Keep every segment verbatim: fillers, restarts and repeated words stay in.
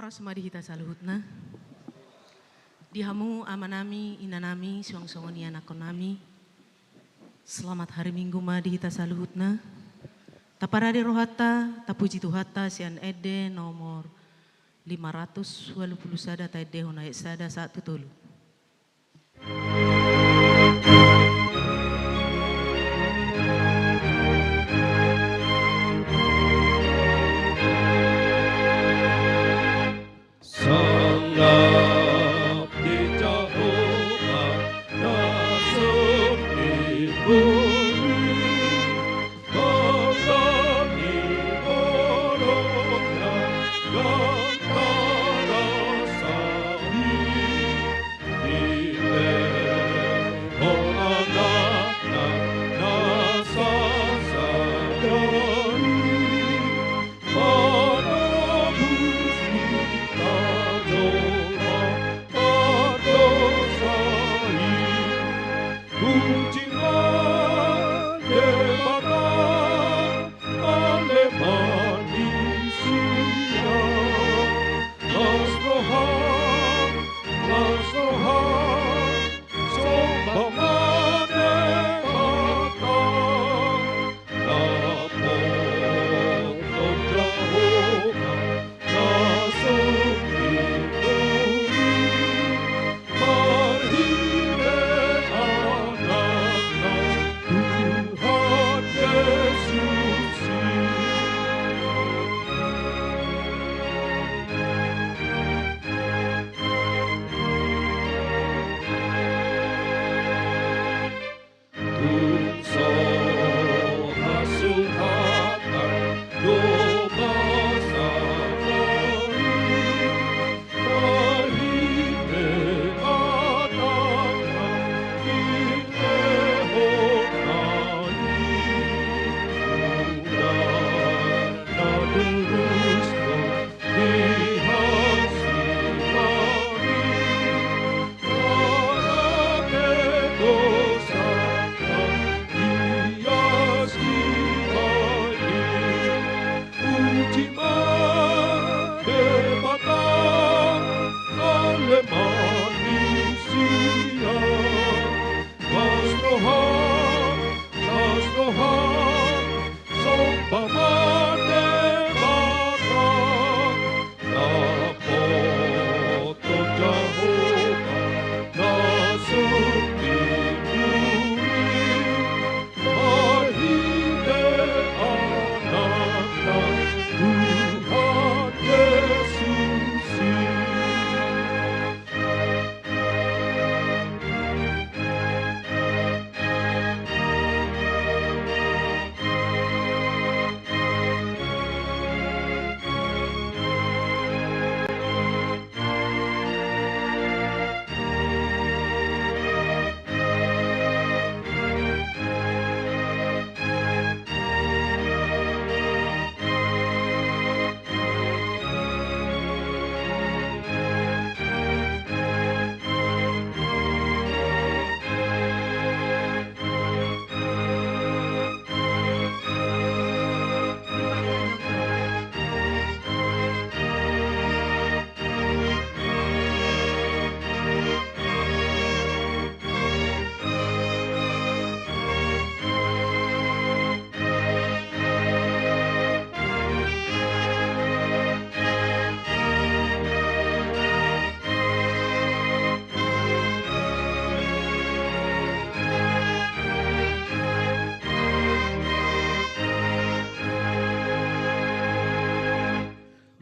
Horas ma di hita saluhutna. Di hamu amanami, inanami, suang songon i anakkonnami. Selamat hari Minggu ma di hita saluhutna. Taparade rohanta, tapuji Tuhanta sian ende nomor lima ratus walu pulu sada, taendehon ayat sada sahat tu tolu. Sangap di Jahowa na sumingkuri.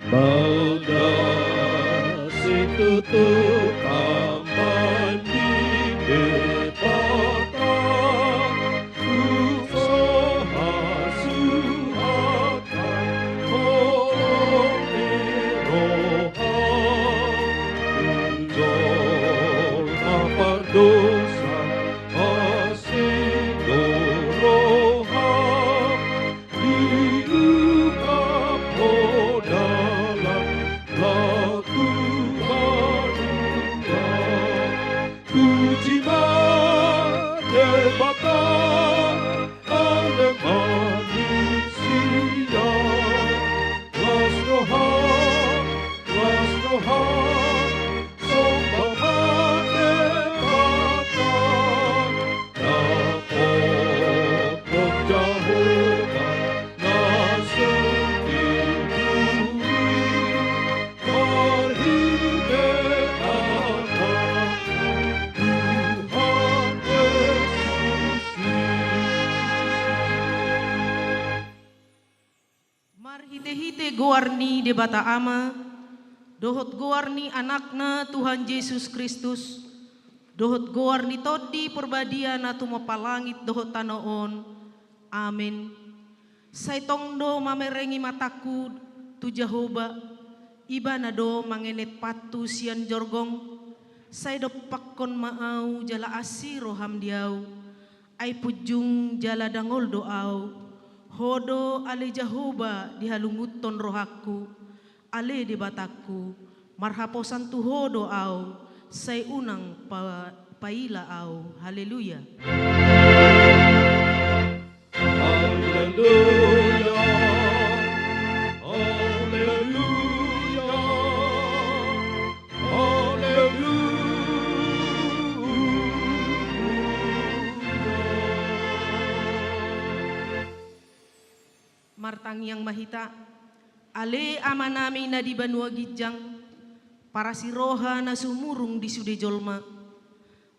Balga situtu Amang ni Debata, tu so hasuhatan holong ni roha, tu jolma pardosa asi do roha. Diungkap Ho dalan laho tu banua. Goar ni Debata Ama, dohot goar ni Anakna Tuhan Jesus Kristus, dohot goar ni Tondi Porbadia na tumompa langit dohot tano on. Amen. Sai tong do mamerengi matangku tu Jahowa, Ibana do mangenet pathu sian jorgong. Sai dompakkon ma ahu jala asi roham di ahu. Ai punjung jala dangol do ahu. Ho do ale Jahowa dihalungunhon rohangku. Ale Debatangku, marhaposan tu Ho do ahu, sai unang pa-, paila ahu. Haleluya. Haleluya, haleluya, haleluya. Martangiang ma hita. Ale Amanami na di banua ginjang, parasi roha na sumurung di sude jolma.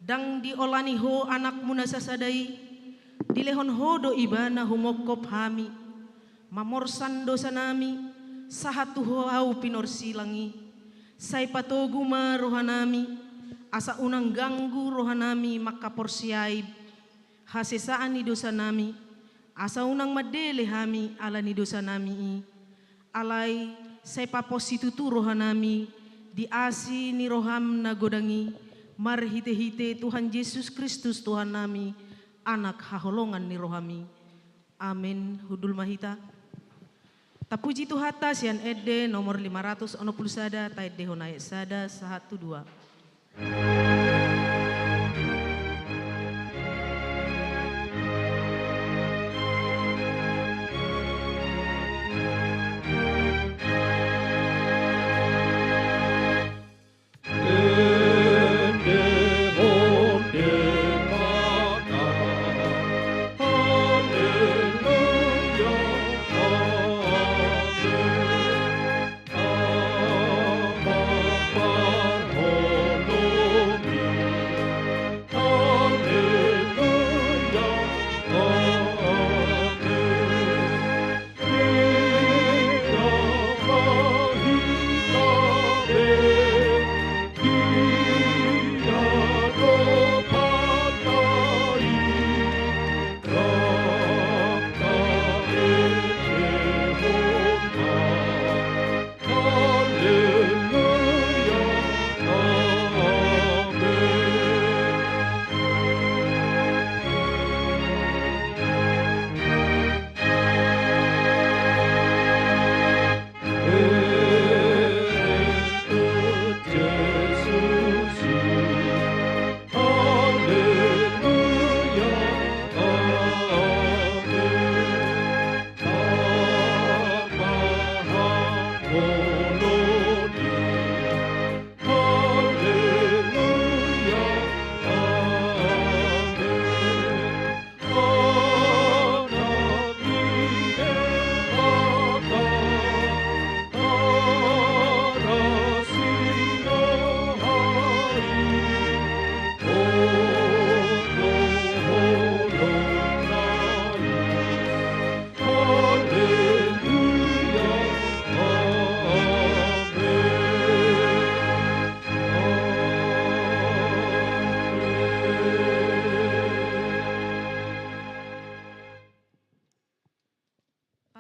Ndang diolani Ho Anakmu na sasada i, dilehon Ho do Ibana humongkop hami, mamorsan dosanami, sahat tu hau pinorsilang i. Sai patogu ma rohanami, asa unang ganggu rohanami mangkaporseai hasesaan ni dosanami, asa unang mandele hami ala ni dosanami i. Alai, sai paposi tutu rohanami di asi ni roham na godang i, marhitehite Tuhan Jesus Kristus Tuhannami, Anak haholongan ni rohami. Amen. Hundul ma hita. Tapuji Tuhanta sian ende nomor lima ratus onom pulu sada, taendehon ayat sada sahat tu dua.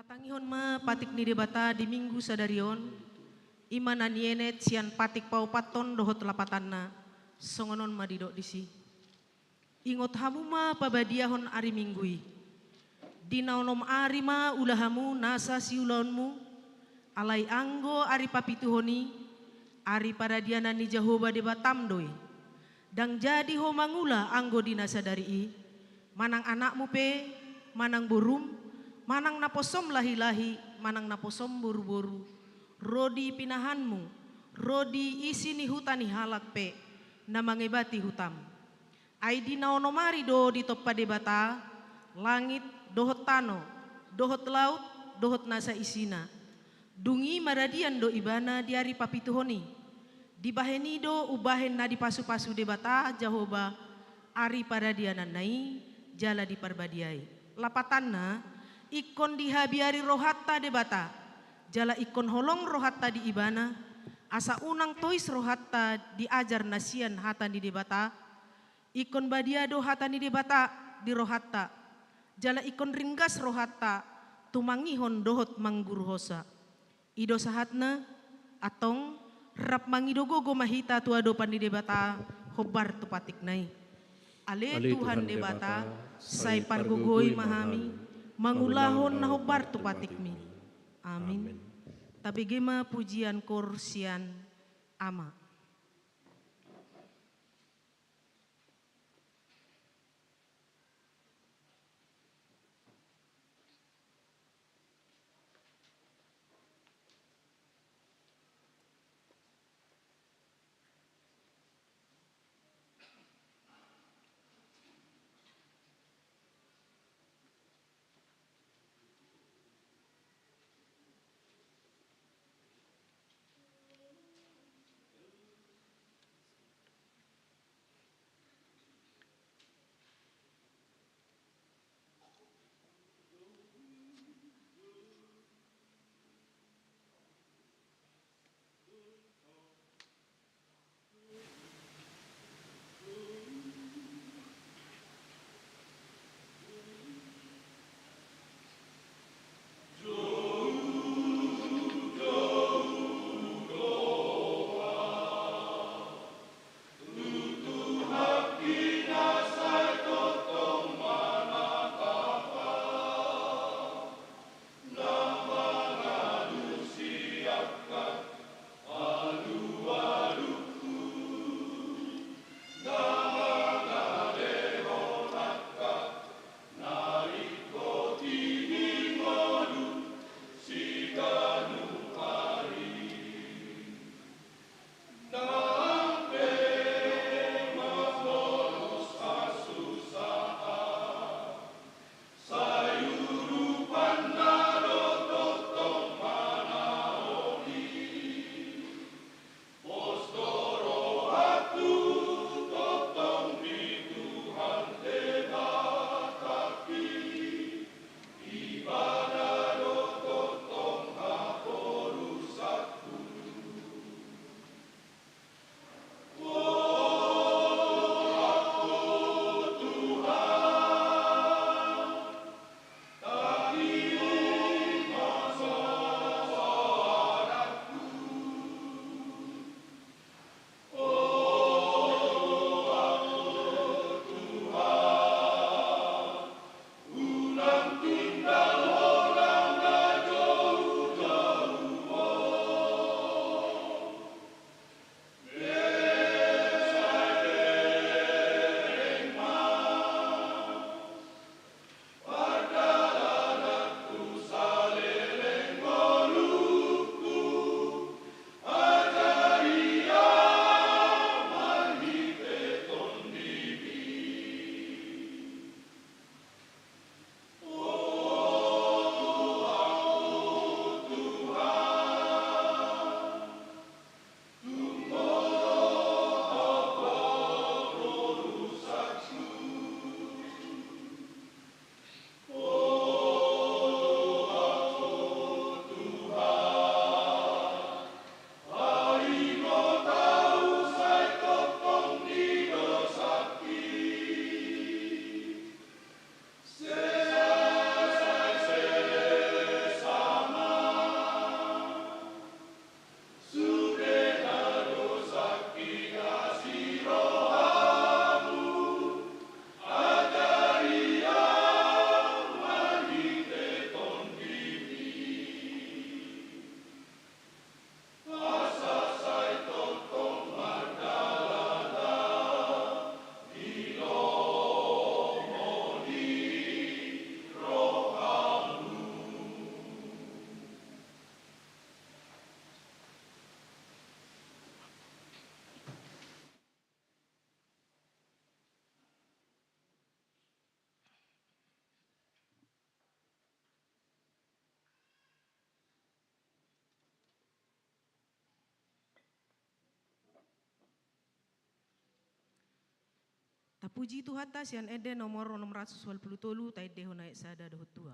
Tatangihon ma patik ni Debata di Minggu sadari on, i ma na nienet sian patik paopathon dohot lapatanna, songon on ma didok disi. Ingot hamu ma pabadiahon ari Minggu i. Di na onom ari ma ula hamu nasa siulaonmu, alai anggo ari papituhon i, ari paradianan ni Jahowa Debatam do i. Ndang jadi ho mangula anggo di na sadari i, manang anakmu pe, manang borum, manang naposom lahilahi, manang naposom boruboru, ro di pinahanmu, ro di isi ni huta ni halak pe, na mangebati hutam. Ai di na onom ari do ditompa Debata langit dohot tano, dohot laut, dohot nasa isina. Dung i maradian do Ibana di ari papituhon i. Dibahen i do umbahen na dipasupasu Debata Jahowa ari paradiananna i jala diparbadiai. Lapatanna, ingkon dihabiari rohanta Debata, Jala ingkon holong rohanta di Ibana, asa unang tois rohanta di ajar na sian hata ni Debata, ingkon badia do hata ni Debata di rohanta, jala ingkon ringgas rohanta tumangihon dohot mangguruhonsa. I do sahatna, antong, rap mangido gogo ma hita tu adopan ni Debata, hombar tu patikna i. Ale Tuhan Debata, sai pargogoi ma hami mangulahon na hombar tu patikmi. Amin. Tabege ma pujian koor sian Ama. Tapuji Tuhanta sian ende nomor onom ratus ualu pulu tolu, taendehon ayat sada dohot dua.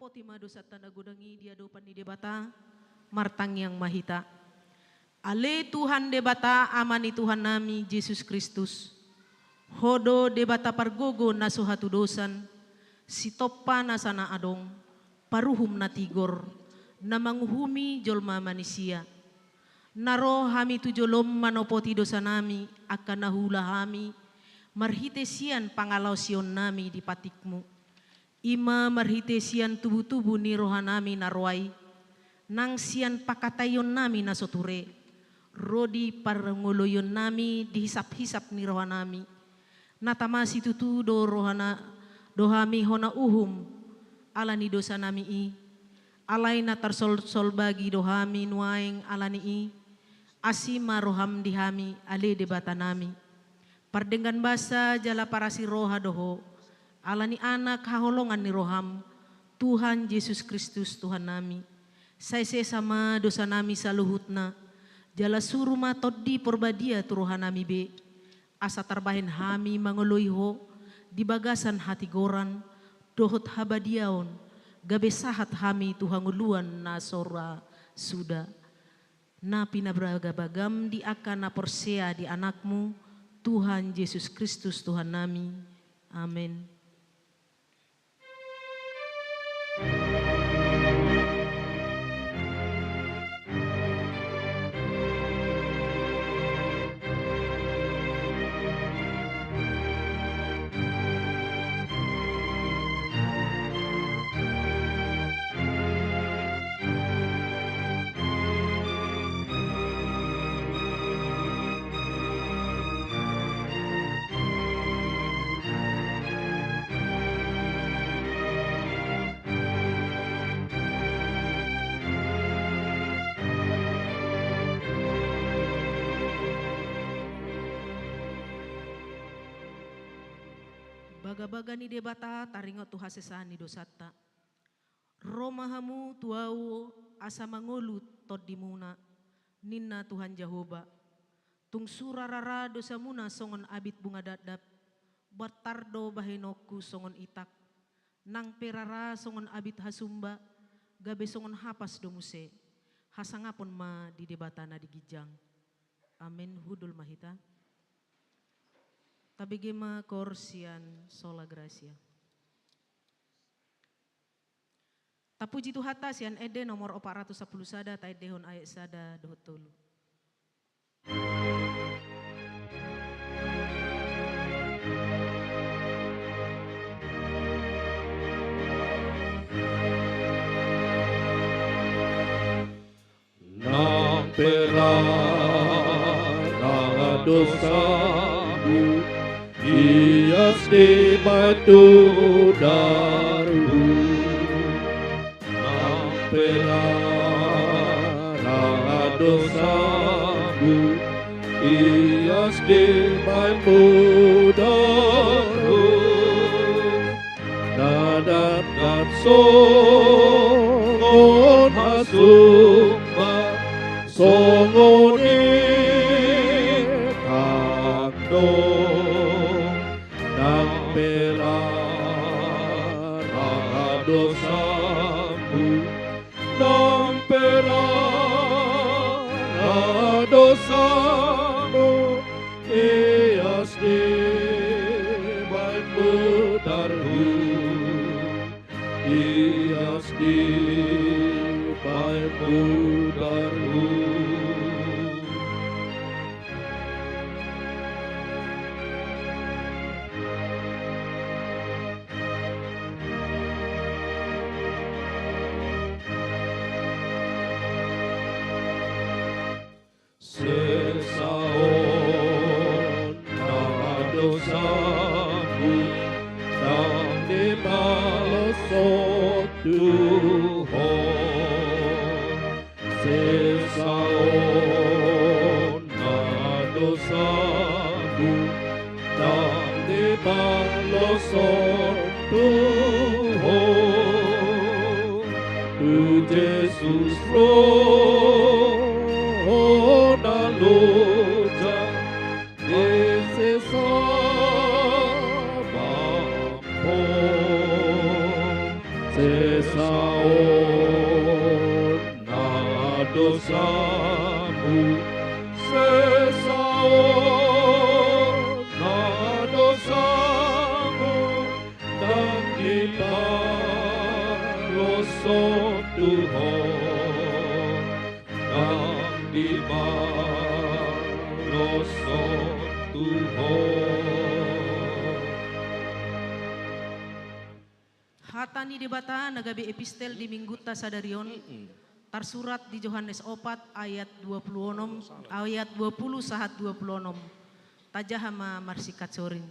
Poti ma dosanta na godang i di adopan ni Debata. Martangiang ma hita. Ale Tuhan Debata, Ama ni Tuhannami Jesus Kristus, Ho do Debata pargogo na so hatudosan, Sitompa nasa na adong, Paruhum na tigor, na manguhumi jolma manisia. Na ro hami tu jolom manopoti dosanami, angka na huula hami, marhite sian pangalaosionnami di patikmu. I ma marhite sian tubutubu ni rohanami na roa i, nang sian pangkataionnami na so ture, ro di parngoloionnami di hisaphisap ni rohanami. Na tama situtu do rohana, do hami hona uhum, ala ni dosanami i. Alai na tarsolsol bagi do hami nuaeng ala ni i. Asi ma roham di hami, ale Debatanami. Pardenggan basa jala parasi roha do Ho, ala ni Anak haholongan ni roham, Tuhan Jesus Kristus Tuhannami. Sai sesa ma dosanami saluhutna, jala suru ma Tondi Porbadia tu rohanami be, asa tarbahen hami mangoloi Ho di bagasan hatigoran dohot habadiaon, gabe sahat hami tu hangoluan na so ra suda. Na pinabagabagam di angka na porsea di Anakmu, Tuhan Jesus Kristus Tuhannami. Amen. Bagabaga ni Debata taringot tu hasesaan ni dosanta. Ro ma hamu tu Ahu asa mangolu tondimuna, ninna Tuhan Jahowa. Tung sura rara dosamuna songon abit bunga dapdap, bontar do bahenonku songon itak, nang pe rara songon abit hasumba, gabe songon hapas do muse. Hasangapon ma di Debata na di ginjang. Amen. Hundul ma hita. Tabege ma koor sian Sola Gratia. Tapuji Tuhanta sian ende nomor opat ratus sampulu sada, taendehon ayat sada dohot tolu. Nang pe rara dosamu, ias dibaen mudarhu. Nang pe rara dosamu, ias dibaen mudarhu. Na dapdap songon hasumba, songon itak do. Nang pe rara dosamu, nang pe rara dosamu, ias dibaen mudarhu, ias dibaen mudarhu. Sesaon na dosamu, ndang dibalos Ho tu ho. Sesaon na dosamu, ndang dibalos Ho tu ho. Tu Jesus ro hona loja, disesa ma ho. Sesa Saon na dosamu, sesaon na dosamu, ndang dipaloshon tu ho, ndang dipaloshon tu ho. Hata ni Debata na gabe epistel di Minggunta sadari on, tarsurat di Johannes opat ayat dua puluh onom, ayat dua puluh sahat dua puluh onom. Tajaha ma marsingkat sorin.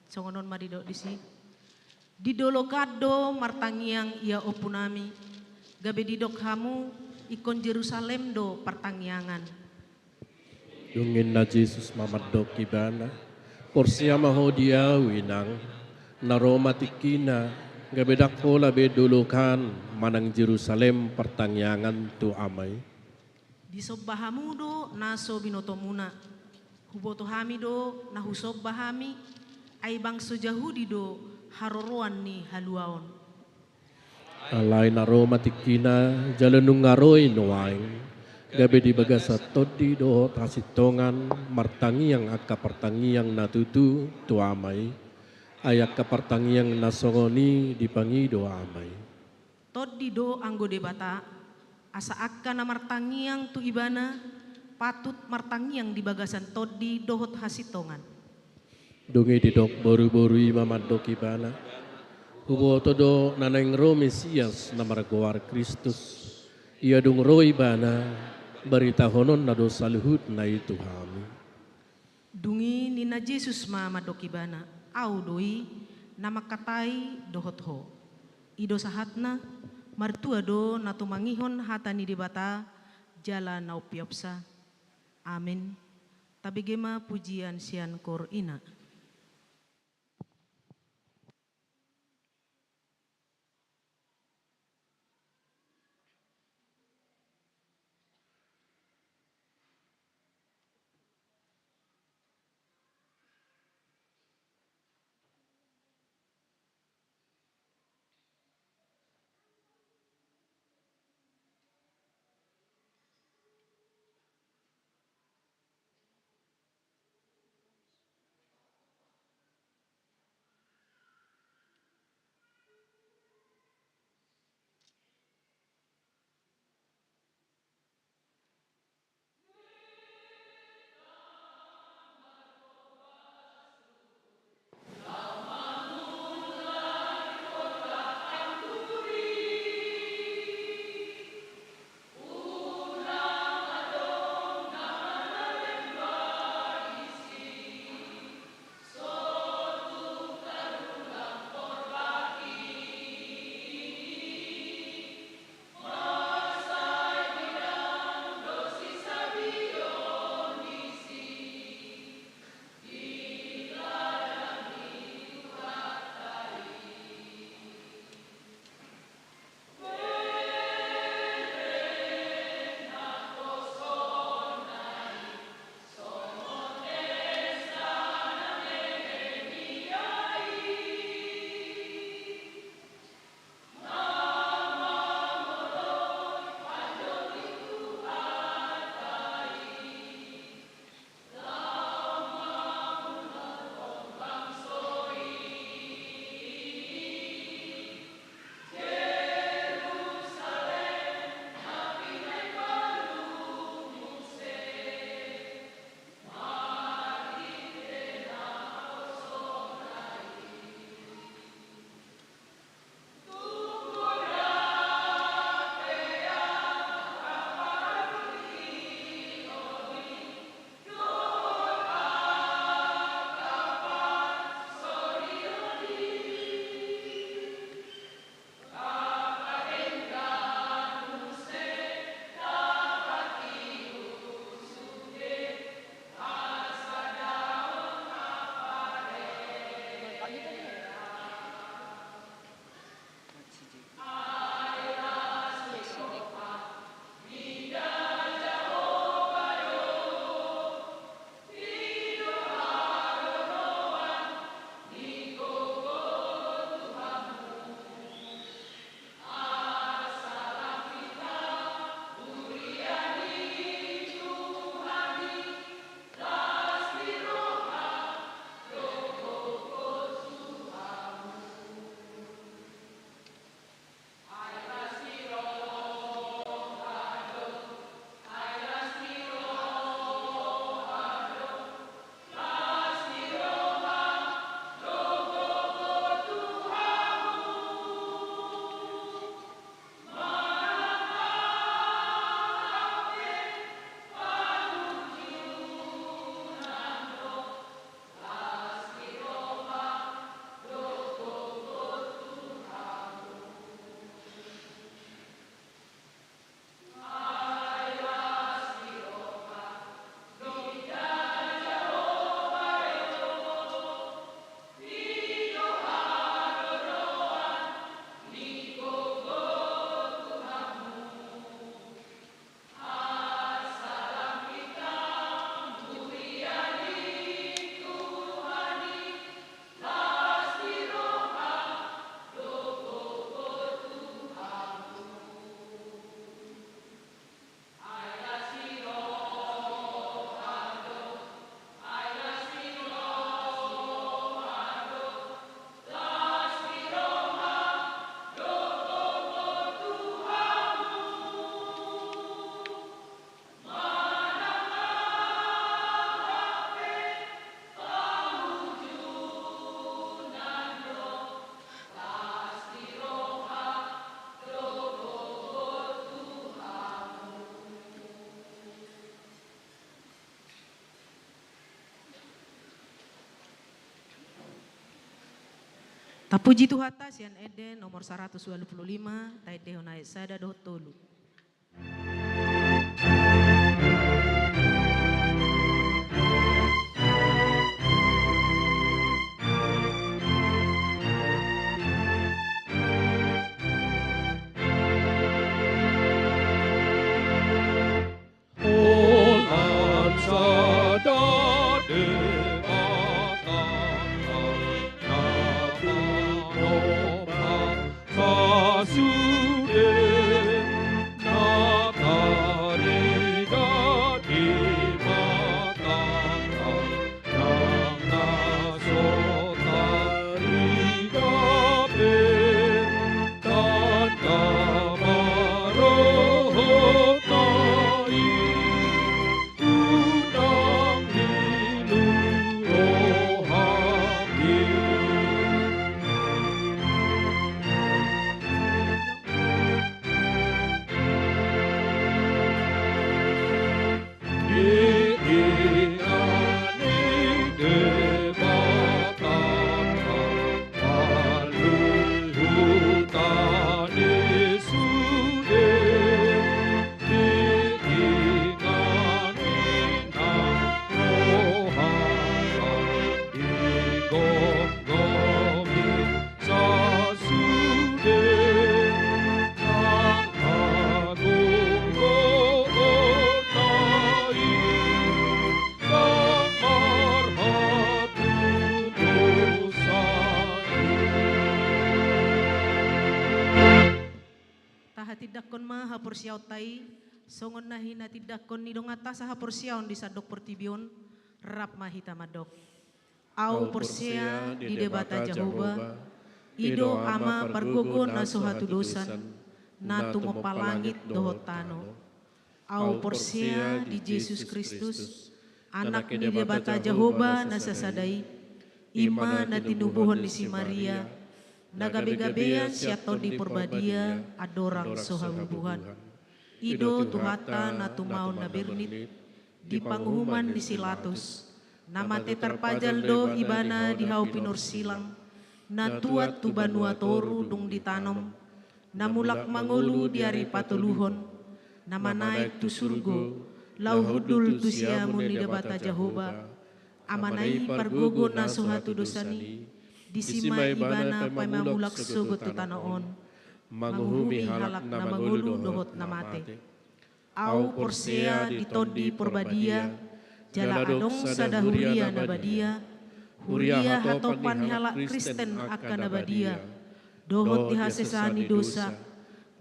Songon on ma didok disi: Di dolok an do martangiang ia Ompunami, gabe didok hamu, ingkon Jerusalem do partangiangan. Dung i ninna Jesus ma mandok ibana: Porsea ma ho di ahu, inang, na ro ma tingkina, gabe ndang hola be dolok an manang Jerusalem partangiangan tu Ama i. Disomba hamu do na so binotomuna. Huboto hami do na husomba hami, ai bangso Jahudi do haroroan ni haluaon. Alai na ro ma tingkina, jala nunga ro i nuaeng, gabe di bagasan tondi dohot hasintongan martangiang angka partangiang na tutu tu Ama i, ai angka partangiang na songon i dipangido Ama i. Tondi do anggo Debata, asa angka na martangiang tu Ibana patut martangiang di bagasan tondi dohot hasintongan. Dung i didok boruboru i ma mandok ibana: Huboto do na naeng ro Mesias na margoar Kristus. Ia dung ro ibana, baritahononna do saluhutna i tu hami. Dung i ninna Jesus ma mandok ibana: Ahu do i na mangkatai dohot ho. I do sahatna, martua do na tumangihon hata ni Debata jala na umpeopsa. Amen. Tabege ma pujian sian koor ina. Tapuji Tuhanta, sian ende nomor saratus ualu pulu lima, taendehon ayat sada dohot tolu. Holan sada Debata na panompa sasude, na tarida di batanta, nang na so tarida pe tanda barohotna i, unang lilu rohangki. Di inganan ni Debata, parluhutan ni sude. Di inganan ni rohana, digomgomi sasude, nang hagogoonna i, nang marhatudosan i. Tahatindangkon ma haporseaonta i, songon na hinatindangkon ni donganta sahaporseaon di sandok portibi on. Rap ma hita mandok. Ahu porsea di Debata Jahowa, i do Ama pargogo na so hatudosan, na tumompa langit dohot tano. Ahu porsea di Jesus Kristus, Anak ni Debata Jahowa na sasada i, i ma na tinubuhon ni si Maria, na gabegabean sian Tondi Porbadia, andorang so habubuhan. I do Tuhanta na tumaon na bernit, di panguhuman ni si Latus, na mate tarpajal do Ibana di hau pinorsilang, na tuat tu banua toru dung ditanom, na mulak mangolu di ari patoluhon, na manaek tu surgo, laho hundul tu siamun ni Debata Jahowa, Amana i pargogo na so hatudosan i, disi ma Ibana paima mulak sogot tu tano on, manguhumi halak na mangolu dohot na mate. Ahu porsea di Tondi Porbadia, jala adong sada huria na badia, huria hatopan ni halak Kristen angka na badia, dohot di hasesaan ni dosa,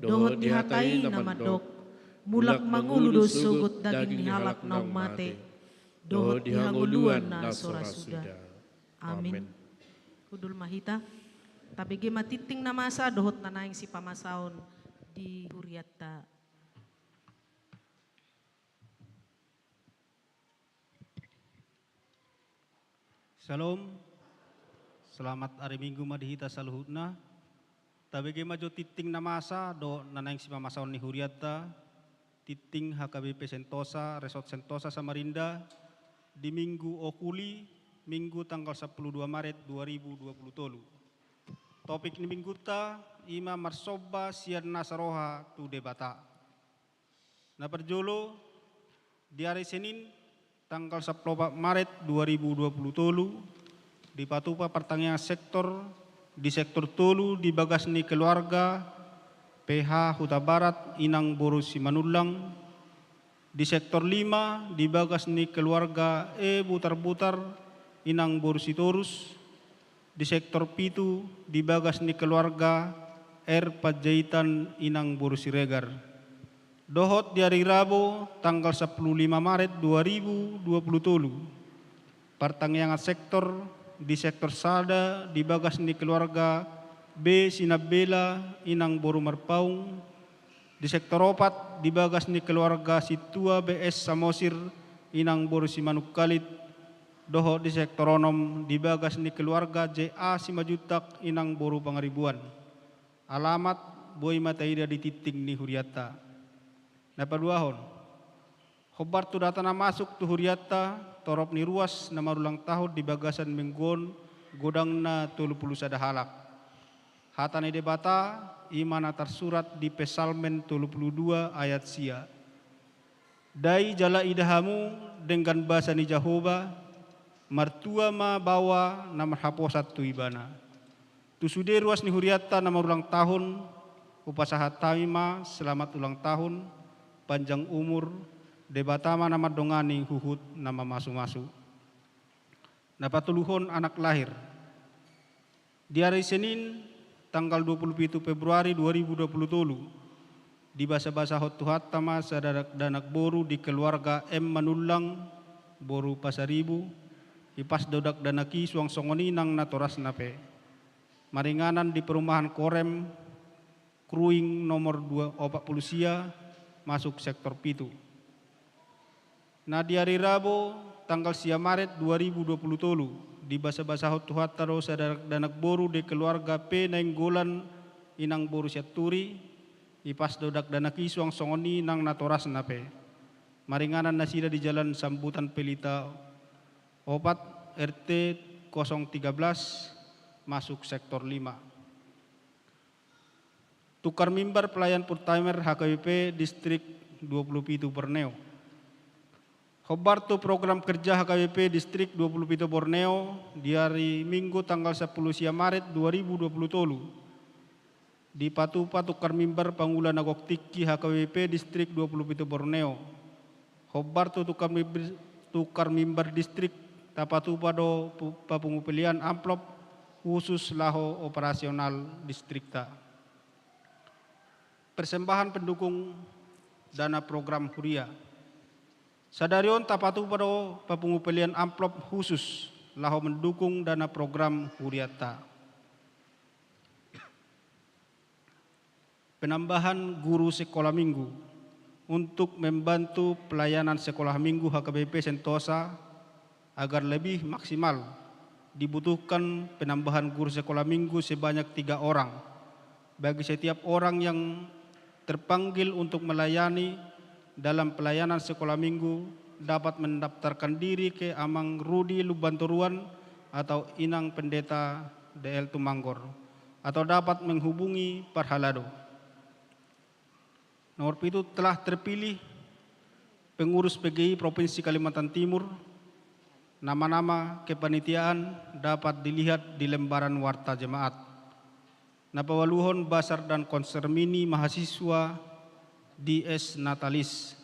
dohot di hata i na mandok, mulak mangolu do sogot daging ni halak naung mate, dohot di hangoluan na so ra suda. Amin. Amin. Hundul ma hita. Tabege ma tingting na masa dohot na naeng sipamasaon di hurianta. Syalom. Selamat ari Minggu ma di hita saluhutna. Tabege ma jo tingting na masa dohot na naeng sipamasaon ni hurianta, tingting H K B P Sentosa, Resort Sentosa Samarinda, di Minggu Okuli, Minggu tanggal sampulu dua Maret dua ribu dua pulu tolu. Topik ni minggunta i ma marsomba sian nasa roha tu Debata. Na parjolo, di ari Senin, tanggal sampulu opat Maret dua ribu dua pulu tolu, dipatupa partangiangan sektor di sektor tolu di bagas ni keluarga P H Hutabarat inang boru Simanullang, di sektor lima di bagas ni keluarga E Butarbutar inang boru Sitorus, di sektor pitu di bagas ni keluarga R Panjaitan inang boru Siregar. Dohot di ari Rabu tanggal sampulu lima Maret dua ribu dua pulu tolu, partangiangan sektor di sektor sada di bagas ni keluarga B Sinambela inang boru Marpaung, di sektor opat di bagas ni keluarga Sintua B S Samosir inang boru Simanungkalit, dohot di sektor onom di bagas ni keluarga J A Simanjuntak inang boru Pangaribuan. Alamat boi ma taida di tingting ni hurianta. Na paduahon, hombar tu data na masuk tu hurianta, torop ni ruas na marulang tahun di bagasan minggu on godangna tolu pulu sada halak. Hata ni Debata, i ma na tarsurat di Psalmen tolu pulu dua ayat sia. Dai jala ida hamu denggan basa ni Jahowa, martua ma baoa na marhaposan tu Ibana. Tu sude ruas ni hurianta na marulang tahun, hupasahat hami ma selamat ulang tahun, panjang umur, Debata ma na mandongani huhut na mamasumasu. Na patoluhon anak lahir. Di ari Senin, tanggal dua pulu pitu Februari dua ribu dua pulu tolu, dibasabasahon Tuhanta ma sada dakdanak boru di keluarga M Manullang, boru Pasaribu, ipas do dakdanak i suang songon i nang natorasna pe. Maringanan di perumahan Korem, Kruing nomor dua, opat pulu sia, masuk sektor pitu. Na di ari Rabo, tanggal sia Maret dua ribu dua pulu tolu, dibasabasahon Tuhanta do sada dakdanak boru di keluarga P Nainggolan, inang boru Sianturi, ipas do dakdanak i suang songon i nang natorasna pe. Maringanan nasida di Jalan Sambutan Pelita opat, R T kosong tiga belas, masuk sektor lima. Tukar mimbar pelayan full timer H K B P Distrik dua pulu pitu Borneo. Hombar tu program kerja H K B P Distrik dua pulu pitu Borneo, di ari Minggu tanggal sampulu sia Maret dua ribu dua pulu tolu, dipatupa tukar mimbar pangula na gok tingki H K B P Distrik dua pulu pitu Borneo. Hombar tu tukar mimbar, tukar mimbar distrik, tapatupa do pu-, papungu pelean amplop khusus laho operasional distrikta. Persembahan pendukung dana program huria. Sadari on tapatupa do papungu pelean amplop khusus laho mendukung dana program hurianta. Penambahan guru sekolah minggu. Untuk membantu pelayanan sekolah minggu H K B P Sentosa agar lebih maksimal, dibutuhkan penambahan guru sekolah minggu sebanyak tiga orang. Bagi setiap orang yang terpanggil untuk melayani dalam pelayanan sekolah minggu, dapat mendaftarkan diri ke Amang Rudi Lumbantoruan atau Inang Pendeta D L Tumanggor, atau dapat menghubungi parhalado. Nomor pitu, telah terpilih pengurus P G I Provinsi Kalimantan Timur. Nama-nama kepanitiaan dapat dilihat di lembaran warta jemaat. Na paualuhon, basar dan konsermini mahasiswa Dies Natalis.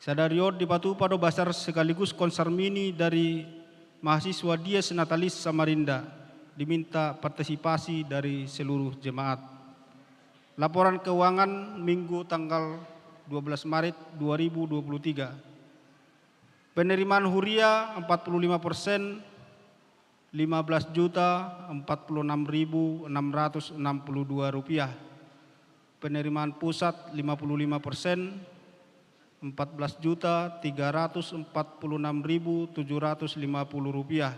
Sadari on dipatupa do basar sekaligus konsermini dari mahasiswa Dies Natalis Samarinda, diminta partisipasi dari seluruh jemaat. Laporan keuangan Minggu tanggal dua belas Maret dua ribu dua puluh tiga. Penerimaan huria empat puluh lima persen, lima belas juta empat puluh enam ribu enam ratus enam puluh dua rupiah. Penerimaan pusat lima puluh lima persen, empat belas juta tiga ratus empat puluh enam ribu tujuh ratus lima puluh rupiah.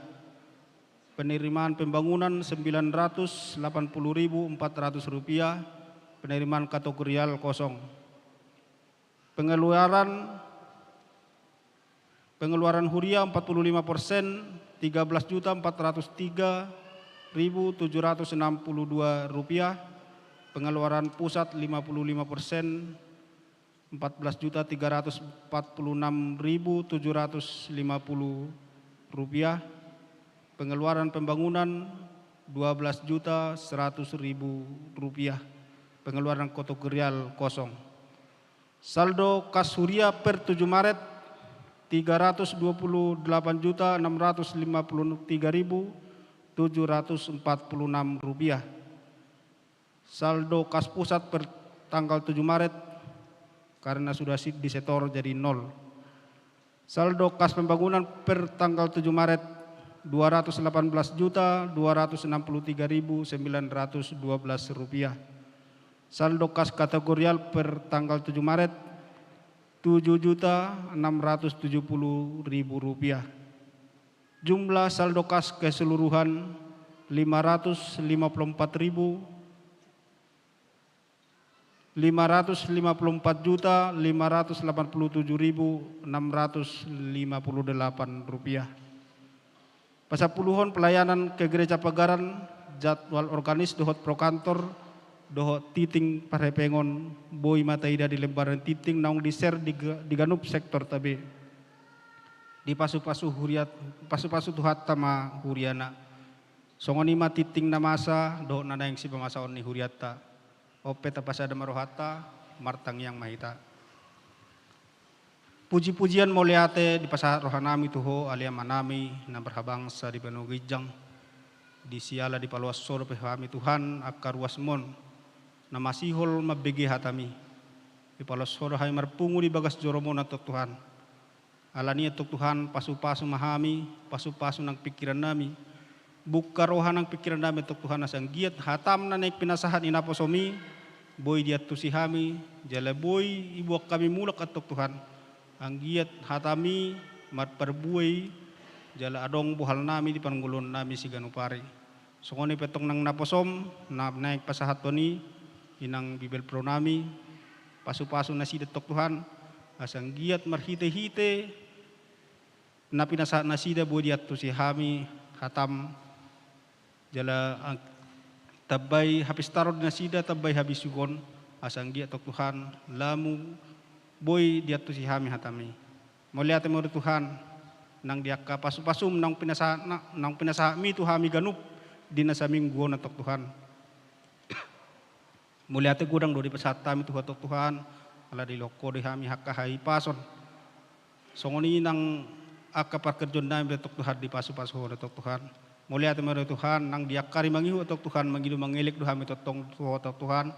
Penerimaan pembangunan sembilan ratus delapan puluh ribu empat ratus rupiah. Penerimaan kategorial kosong. Pengeluaran, pengeluaran huria empat puluh lima persen, tiga belas juta empat ratus tiga ribu tujuh ratus enam puluh dua rupiah. Pengeluaran pusat lima puluh lima persen, empat belas juta tiga ratus empat puluh enam ribu tujuh ratus lima puluh rupiah. Pengeluaran pembangunan dua belas juta seratus ribu rupiah. Pengeluaran kategorial kosong. Saldo kas huria per tujuh Maret, tiga ratus dua puluh delapan juta enam ratus lima puluh tiga ribu tujuh ratus empat puluh enam rupiah. Saldo kas pusat per tanggal tujuh Maret, karena sudah si-, disetor jadi nol. Saldo kas pembangunan per tanggal tujuh Maret, dua ratus delapan belas juta dua ratus enam puluh tiga ribu sembilan ratus dua belas rupiah. Saldo kas kategorial per tanggal tujuh Maret, tujuh juta enam ratus tujuh puluh ribu rupiah. Jumlah saldo kas keseluruhan lima ratus lima puluh empat ribu, lima ratus lima puluh empat juta lima ratus delapan puluh tujuh ribu enam ratus lima puluh delapan rupiah. Pasampuluhon pelayanan ke Gereja Pagaran jadwal organis dohot prokantor, dohot tingting parhepengon, boi ma taida di lembaran tingting naung di-share di ga-, di ganup sektorta be. Dipasupasu huriat, pasupasu Tuhanta ma huriana. Songon i ma tingting na masa, dohot na naeng sipamasaon ni hurianta. On pe tapasada ma rohanta, martangiang ma hita. Puji-pujian mauliate dipasahat rohanami tu Ho, ale Amanami na marhabangsa di banua ginjang. Di siala dipaloas Ho dope hami Tuhan, angka ruasmon, na masihol mambege hatami. Dipaloas Ho do hami marpungu di bagas joroMon antong Tuhan. Alani i antong Tuhan, pasupasu ma hami, pasupasu nang pingkirannami. Bungka roha nang pingkirannami antong Tuhan, asa anggiat hatam na naeng pinasahat ni naposomi, boi diantusi hami, jala boi diboan hami mulak antong Tuhan. Anggiat hatami marparbue i, jala adong bohalnami di parngoluonnami siganup ari. Songon i pe antong nang naposom, na naeng pasahathon i, inang bibelvru nami, pasupasu nasida antong Tuhan, asa anggiat marhite-hite na pinasahat nasida boi diantusi hami hatam, jala ang-, tambai hapistaron di nasida, tambai habisuhon, asa anggiat antong Tuhan, lamu boi diantusi hami hatami. Mauliate ma di Tuhan, nang di angka pasupasum naung pinasahat na-, naung pinasahatmi tu hami ganup di na saminggu on antong Tuhan. Mauliate godang do dipasahat hami tu Ho antong Tuhan, ala dilehon Ho do hami angka hahipason. Songon i nang angka parkarejoannami antong Tuhan dipasupasu Ho antong Tuhan. Mauliate ma di Tuhan, nang di angka ari mangihut antong Tuhan, mangido mangelek do hami tongtong tu Ho antong Tuhan.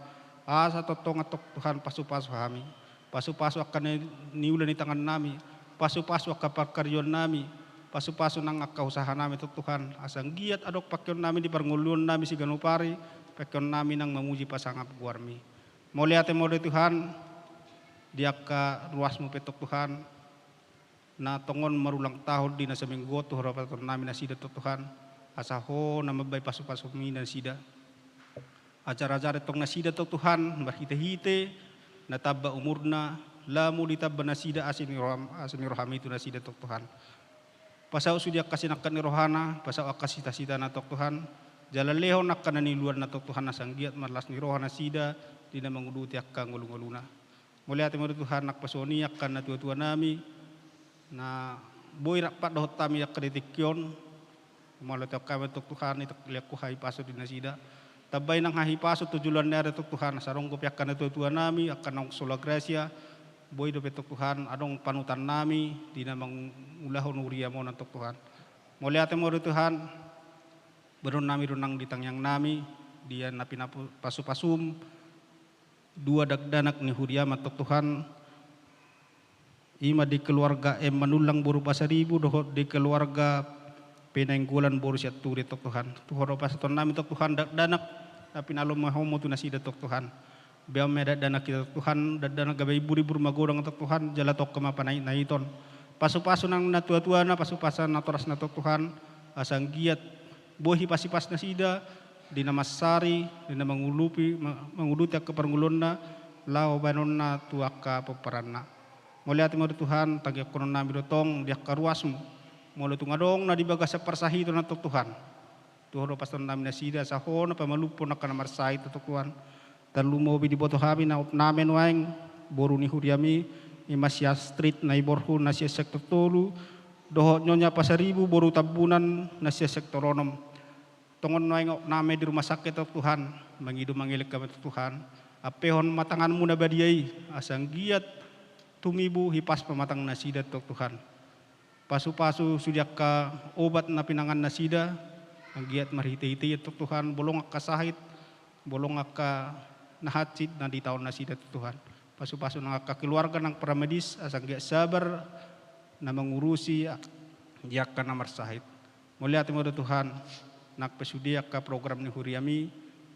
Asa tongtong antong Tuhan pasupasu hami. Pasupasu angka ni-, niula ni tangannami, pasupasu angka parkarejoannami, pasupasu nang angka usahanami antong Tuhan, asa anggiat adong pangkeonnami di parngoluonnami siganup ari, pangkeonnami nang mamuji pasangap goarmi. Mauliate ma di Tuhan, di angka ruasmu pe antong Tuhan, na tongon marulang tahun di na saminggu on tu ho do pasahatonnami nasida antong Tuhan, asa Ho na mambahen pasupasumi nasida. Ajar-ajari antong nasida antong Tuhan, marhite-hite na tamba umurna, lamu ditamba nasida asi ni roham-, asi ni rohami tu nasida antong Tuhan. Pasaut sude angka sinangkap ni rohana, pasaut angka sitasitana antong Tuhan, jala lehon angka na niluanna antong Tuhan, asa anggiat marlas ni roha nasida di na manguduti angka ngolu-ngoluna. Mauliate ma di Tuhan, nang pasongon i angka natuatuanami, na boi rap dohot hami angka di tingki on. Mauliate hami antong Tuhan, i tak liakku hahipason di nasida. Tambai nang hahipason tu joloan ni ari antong Tuhan, asa adong dope angka natuatuanami, angka naung sola gratia, boi dope antong Tuhan, adong panutannami, di na mangulahon huriam on antong Tuhan. Mauliate ma di Tuhan, bahenonnami do nang di tangiangnami, di na pinapasupasum, dua dakdanak ni huriam antong Tuhan, i ma di keluarga M Manullang boru Pasaribu, dohot di keluarga Pinaenggolan boru Sianturi antong Tuhan. Tu ho do pasahatonnami antong Tuhan, dakdanak na pinalomohonmu tu nasida antong Tuhan. Bahen ma dakdanak i antong Tuhan, dakdanak gabe ibur-ibur magodang antong Tuhan, jala tongka ma panait-naiton. Pasupasu nang natuatuana, pasupasu natorasna antong Tuhan, asa anggiat boi hipas-hipas nasida, di na mansari, di na mangulupi, ma-, manguduti angka parngoluonna, laho bahenonna tu angka pomparanna. Mauliate ma di Tuhan, tangihononnami do tong di angka ruasmu. Molo tung adong na di bagasan parsahiton antong Tuhan, tu ho do pasahatonnami nasida, asa ho na pamalumhon angka na marsahit antong Tuhan. Tarlumobi diboto hami na opname nuaeng, boru ni huriami, i ma si Astrid na iborhu na sian sektor tolu, dohot Nyonya Pasaribu boru Tambunan na sian sektor onom. Tongon nuaeng opname di rumah sakit antong Tuhan, mangido mangelek hami antong Tuhan. Ampehon ma tanganmu na badia i, asa anggiat tumibu hipas pamatang nasida antong Tuhan. Pasupasu sude angka obat na pinangan nasida, anggiat marhite-hite i antong Tuhan, molo angka sahit, molo angka na hansit na ditaon nasida antong Tuhan. Pasupasu nang angka keluarga nang paramedis, asa anggiat sabar na mangurusi a-, di angka na marsahit. Mauliate ma di Tuhan, nang pe sude angka program ni huriami,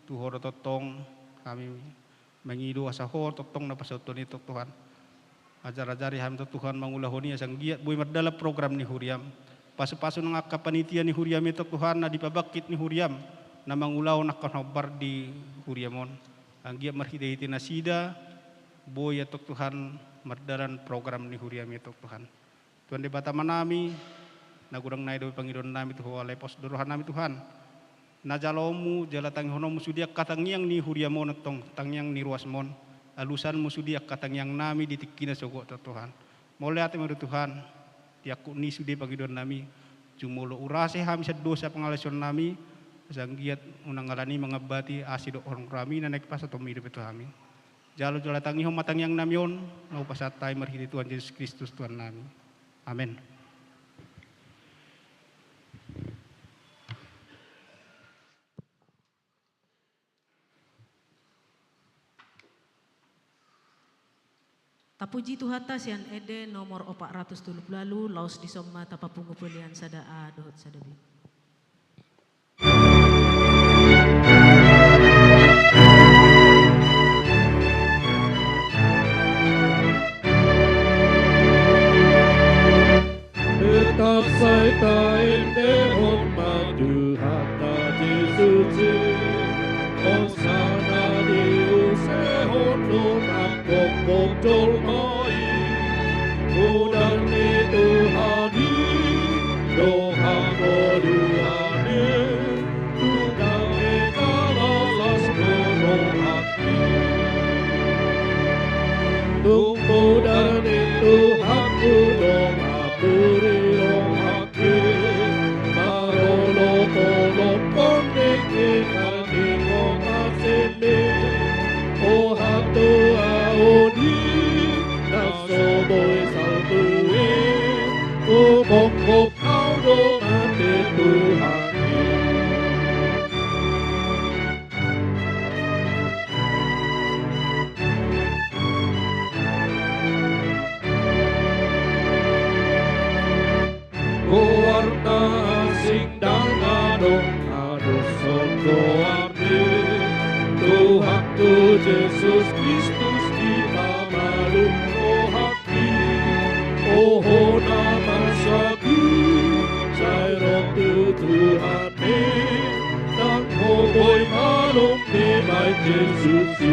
tu ho do tongtong hami mangido asa ho tongtong na pasauthon i antong Tuhan. Ajar-ajari hami antong Tuhan mangulahon i asa anggiat boi mardalan program ni huriam. Pasupasu nang angka panitia ni huriami antong Tuhan na di pabangkit ni huriam, na mangulahon angka na hombar di huriam on. Anggiat marhite-hite nasida, boi antong Tuhan mardalan program ni huriami antong Tuhan. Tuhan Debata Amanami, na godang nai do pangidoannami tu ho, alai pos do rohanami Tuhan. Na jaloonmu jala tangihononmu sude angka tangiang ni huriam on, antong tangiang ni ruasmon. Alusanmu sude angka tangiangnami di tingki na sogot on, Tuhan. Mauliate ma di Tuhan. Di angkup ni sude pangidoannami, jumolo urase hami sian dosa pangalaosionnami, asa anggiat unang alani mangambati asi dohot holong rohami na naeng pasahatonmi dope tu hami. Jalo jala tangihon ma tangiangnami on, na hupasahat hami marhite Tuhan Jesus Kristus Tuhannami. Amen. Tapuji Tuhanta sian ende nomor opat ratus tolu pulu ualu, laos dison ma tapapungu pelehon sada A dohot sada B. Tetap sai taendehon ma Tuhanta Jesus i, hosana diusehon do mangkongkop jolma i. Mudar ni Tuhan i do hangoluan i, tu dame jala las do rohangki. Tung mudar ni Tuhan i do mamburi roha marolopolop on dengke marningot asi be. O hatuaon i na so boi salpu i, humongkop au do mate Tuhan i. Goarna asing ndang adong hadoshon goarni. Tuhangku Jesus Kristus, dipamalum rohangki. Oho na marsaki sai ro tu Tuhan i, ndang ho boi malum dibahen Jesus i.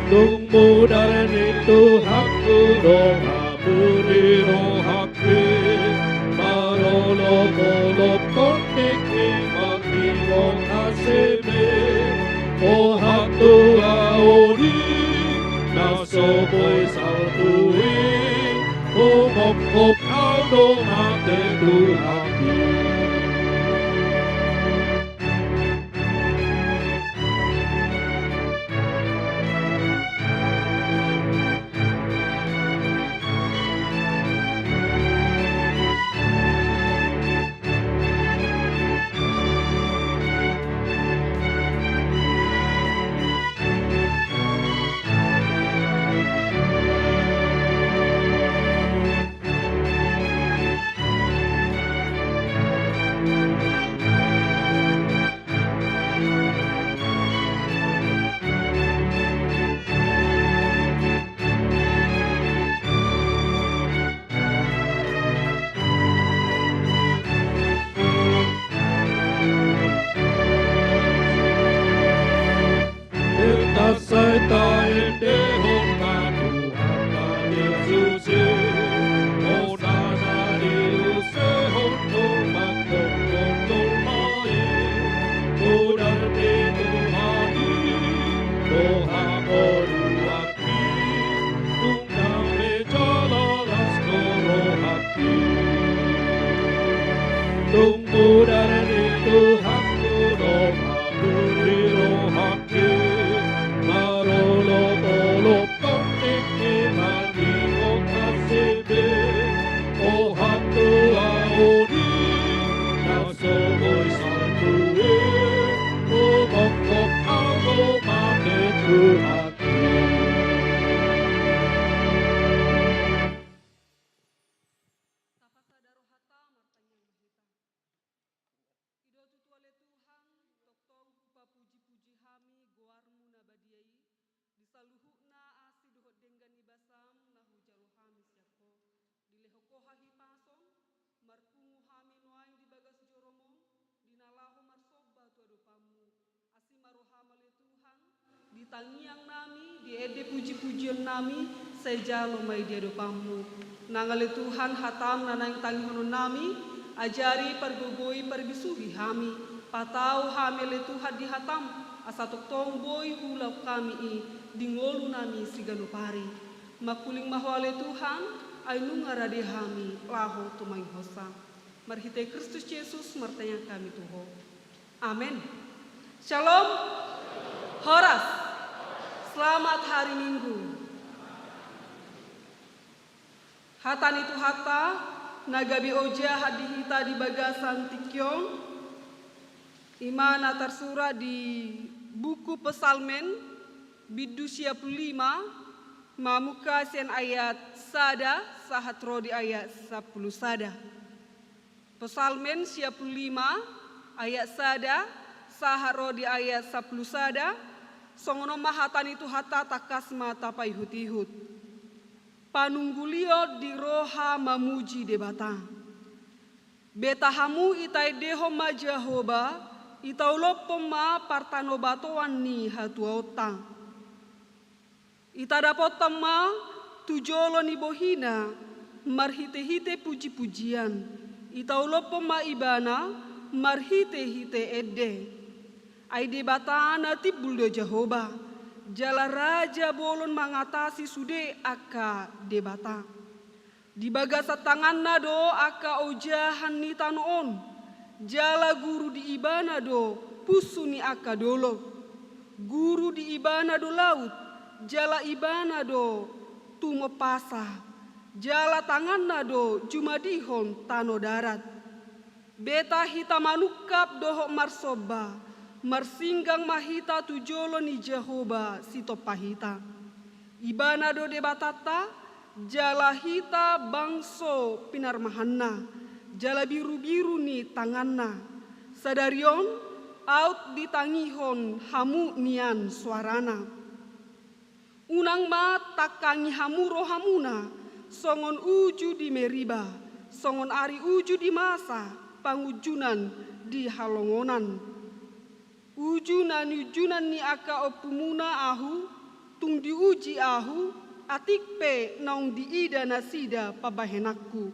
Tung mudar ni Tuhangku do mamburi rohangki, marolopolop on dengke marningot asi be. O hatuaon i na so boi salpu i, humongkop au do mate Tuhan i. Tetap sai taendehon ma Tuhanta Jesus i, hosana diusehon do mangkongkop jolma i. Mudar ni Tuhan i do hangoluan i, tu dame jala las do rohangki. Tung mudar ni Tuhan i do mamburi rohangki, marolopolop on dengke marningot asi be. O hatuaon i na so boi salpu i, humongkop au do mate Tuhan i. Tapasada rohanta martangiang ma hita. I do tutu ale Tuhan, tongtong hupapujipuji hami goarmu na badia i, di saluhutna asi dohot denggan ni basam na hujalo hami sian ho. Dilehon ho hahipason, marpungu hami nuaeng di bagas jorom on, di na laho marsomba tu adopanmu. Asi ma roham ale Tuhan, di tangiangnami, di ende pujipujionnami, sai jalo ma i di adopanmu. Nang ale Tuhan, hatam na naeng tangihononnami, Ajari, pargogoi, parbisuhi hami, patau hami ale Tuhan di hataM, asa tongtong boi huulahon hami i di ngolunami siganup ari. Mangkuling ma Ho ale Tuhan, ai nunga rade hami laho tumangihonsa. Marhite Kristus Jesus martangiang hami tu Ho. Amen. Shalom. Horas. Selamat hari Minggu. Hata ni Tuhanta na gabe ojahan di hita di bagasan tingki on, i ma na tarsurat di buku Psalmen, bindu sia pulu lima, mamungka sian ayat sada sahat ro di ayat sampulu sada. Psalmen sia pulu lima, ayat sada sahat ro di ayat sampulu sada. Songon on ma hata ni Tuhanta, tangkas ma tapaihutihut. Panunggulion di roha mamuji Debata. Beta hamu, itaendehon ma Jahowa, itaulomhon ma partanobatoan ni hatuaonta. Itadapot ma tu jolo ni bohina marhitehite pujipujian, itaulomhon ma Ibana marhitehite ende. Ai Debata na timbul do Jahowa, jala raja bolon mangatasi sude angka debata. Di bagasan tanganna do angka ojahan ni tano on, jala guru di Ibana do punsu ni angka dolok. Guru di Ibana do laut, jala Ibana do tumompasa, jala tanganna do jumadihon tano darat. Beta hita manungkap dohot marsomba, marsinggang ma hita tu jolo ni Jahowa sitompa hita. Ibana do Debatanta, jala hita bangso pinarmahanna, jala birubiru ni tanganna. Sadari on, aut ditangihon hamu nian soarana. Unang ma tangkangi hamu rohamuna, songon uju di Meriba, songon ari uju di Masa, pangunjunan di halongonan. Uju na niunjunan ni angka ompumuna Ahu, tung diuji Ahu, atik pe naung diida nasida pambahenanku.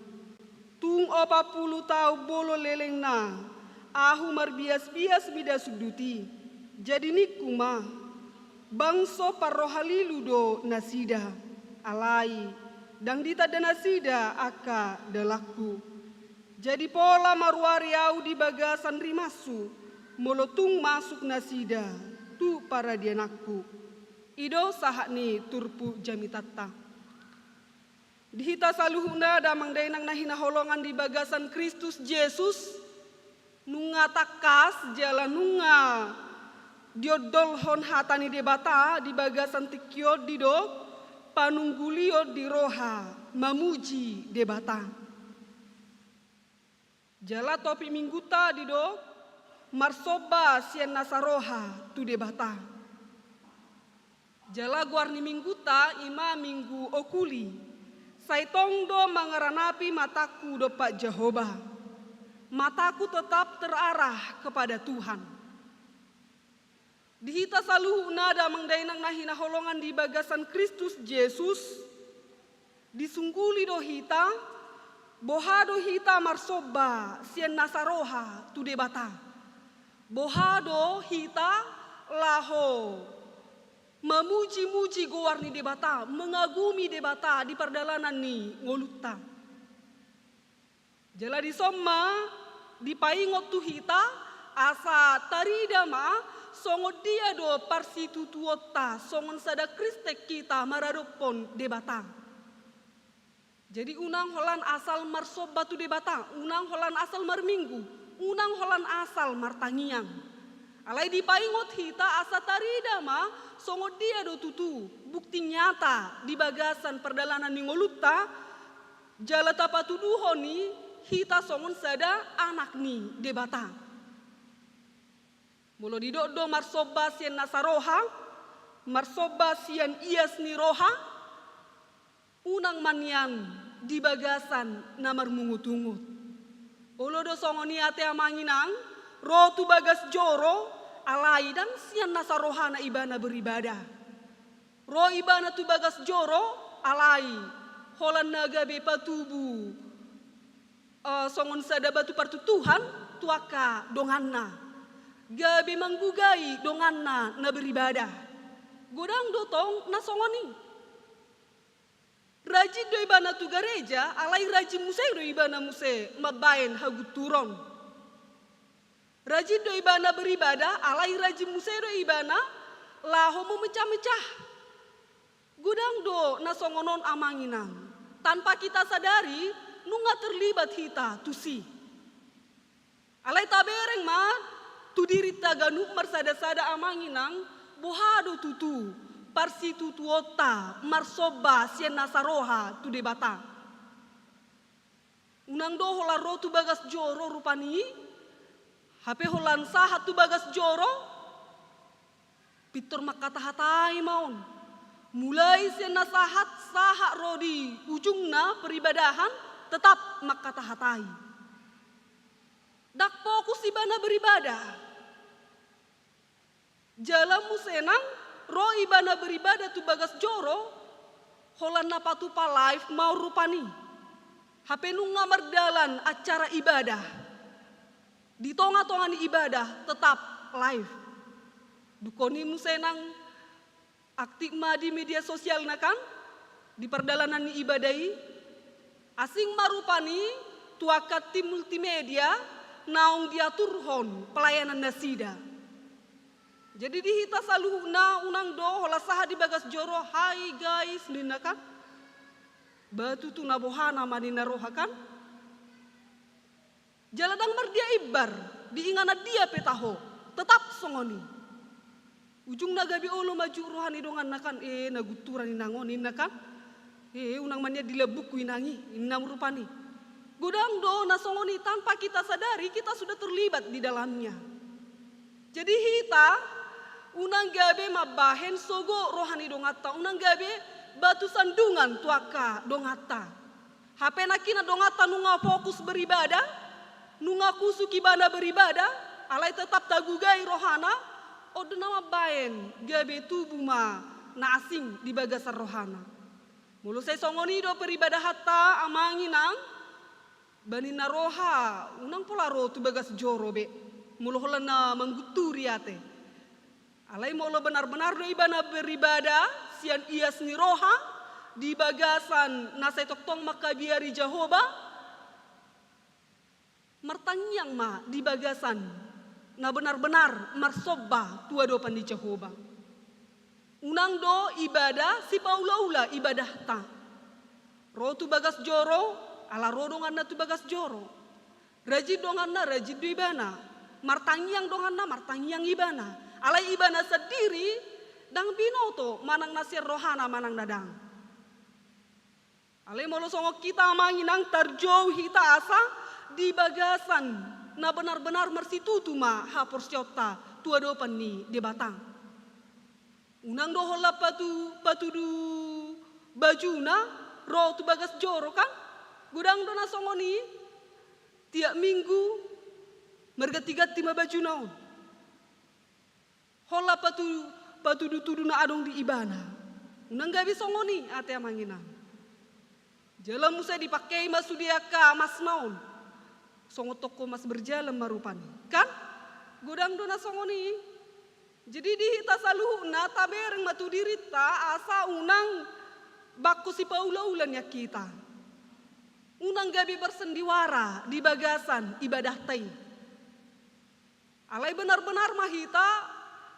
Tung opat pulu taon bolon lelengna, Ahu marbiasbias mida sundut i. Jadi ningku ma, bangso parrohalilu do nasida. Alai, ndang ditanda nasida angka dalanku. Jadi pola ma ruari Ahu di bagasan rimashu, molo tung masuk nasida tu paradiananku. I do sahat ni turpuk jamitanta. Di hita saluhutna damang dainang na hinaholongan di bagasan Kristus Jesus, nunga tangkas jala nunga diondolhon hata ni Debata di bagasan tingki on didok, panunggulion di roha mamuji Debata. Jala topik minggunta didok, marsomba sian nasa roha tu Debata. Jala goar ni minggunta i ma minggu okuli. Sai tong do mangaranapi matangku dompak Jahowa. Matangku tetap terarah kepada Tuhan. Di hita saluhutna damang dainang na hinaholongan di bagasan Kristus Jesus, disungguli do hita, boha do hita marsomba sian nasa roha tu Debata. Boha do hita laho mamujimuji goar ni Debata, mengagumi Debata di pardalanan ni ngolunta. Jala dison ma dipaingot tu hita, asa tarida ma songon dia do parsitutuonta songon sada Kristen hita maradophon Debata. Jadi unang holan asal marsomba tu Debata, unang holan asal marminggu, unang holan asal martangiang. Alai dipaingot hita asa tarida ma songon dia do tutu bukti nyata di bagasan pardalanan ni ngolunta, jala tapatuduhon i hita songon sada anak ni Debata. Molo didok do marsomba sian nasa roha, marsomba sian ias ni roha, unang ma nian di bagasan na marmungutungut. Olo do songon i ate amang inang, ro tu bagas joro, alai ndang sian nasa rohana ibana beribadah. Ro ibana tu bagas joro, alai holan na gabe patubu eh, songon sada batu partuntuhan tu angka donganna, gabe manggugai donganna na beribadah. Godang do tong na songon i. Rajin do ibana tu gareja, alai rajin muse do ibana muse mambahen hagunturon. Rajin do ibana beribadah, alai rajin muse do ibana laho mamecah-mecah. Godang do na songon on, amang inang. Tanpa kita sadari, nunga terlibat hita tusi. Alai tabereng ma tu dirinta ganup marsada-sada, amang inang, boha do tutu parsitutuonta marsomba sian nasa roha tu Debata. Unang do holan ro tu bagas joro rupani, hape holan sahat tu bagas joro, pintor mangkatahatai ma on. Mulai sian na sahat, sahat ro di ujungna peribadahan, tetap mangkatahatai. Ndang fokus ibana beribadah. Jala muse nang ro ibana beribadah tu bagas joro, holan na patupa live ma on rupani. Hape nunga mardalan acara ibadah. Di tonga-tonga ni ibadah tetap live. Dungkon i muse nang aktif ma di media sosialna kan, di pardalanan ni ibadah i. Asing ma rupani tu angka tim multimedia naung diaturhon pelayanan nasida. Jadi di hita saluhutna, unang do holan sahat di bagas joro, "Hai guys," ninna kan. Ba tutu na boha nama ninna roha kan. Jala ndang mardia imbar, di inganan dia pe taho, tetap songon i. Ujungna gabe olo ma jut roha ni donganna kan, "Eh, na gunturan inang on," ninna kan. "Eh, unang ma nian di lambungku inang i," ninna rupani. Godang do na songon i, tanpa kita sadari, kita sudah terlibat di dalamnya. Jadi hita unang gabe mambahen sogo roha ni donganta, unang gabe batu sandungan tu angka donganta. Hape nangkinan donganta nunga fokus beribadah, nunga kusuk ibana beribadah, alai tetap tagugai rohana, on do na mambahen gabe tubu ma na asing di bagasan rohana. Molo sai songon i do peribadahanta, amang inang, ba ninna roha, unang pola ro tu bagas joro be, molo holan na manggunturi ate. Alai molo benar-benar do ibana beribadah sian ias ni roha di bagasan na sai tongtong mangkabiari Jahowa, martangiang ma di bagasan na benar-benar marsomba tu adopan ni Jahowa. Unang do ibadah sipaula-ula ibadahta. Ro tu bagas joro, ala ro donganna tu bagas joro. Rajin donganna, rajin do ibana. Martangiang donganna, martangiang ibana. Alai ibana sandiri ndang binoto manang na sian rohana manang na ndang. Alai molo songon hita, amang inang, tarjou hita asa di bagasan na benar-benar marsitutu ma haporseaonta tu adopan ni Debata. Unang do holan patu, patudu bajuna ro tu bagas joro kan? Godang do na songon i, tiap minggu marganti-ganti ma bajuna on. Holan patu, patudu-tudu na adong di ibana. Unang gabe songon i ate, amang inang. Jala muse dipangke i ma sude angka masna on. Songon toko mas berjalan ma rupani. Kan? Godang do na songon i. Jadi di hita saluhutna tabereng ma tu dirinta asa unang bangko sipaula-ula nian hita. Unang gabe bersandiwara di bagasan ibadahta i. Alai benar-benar ma hita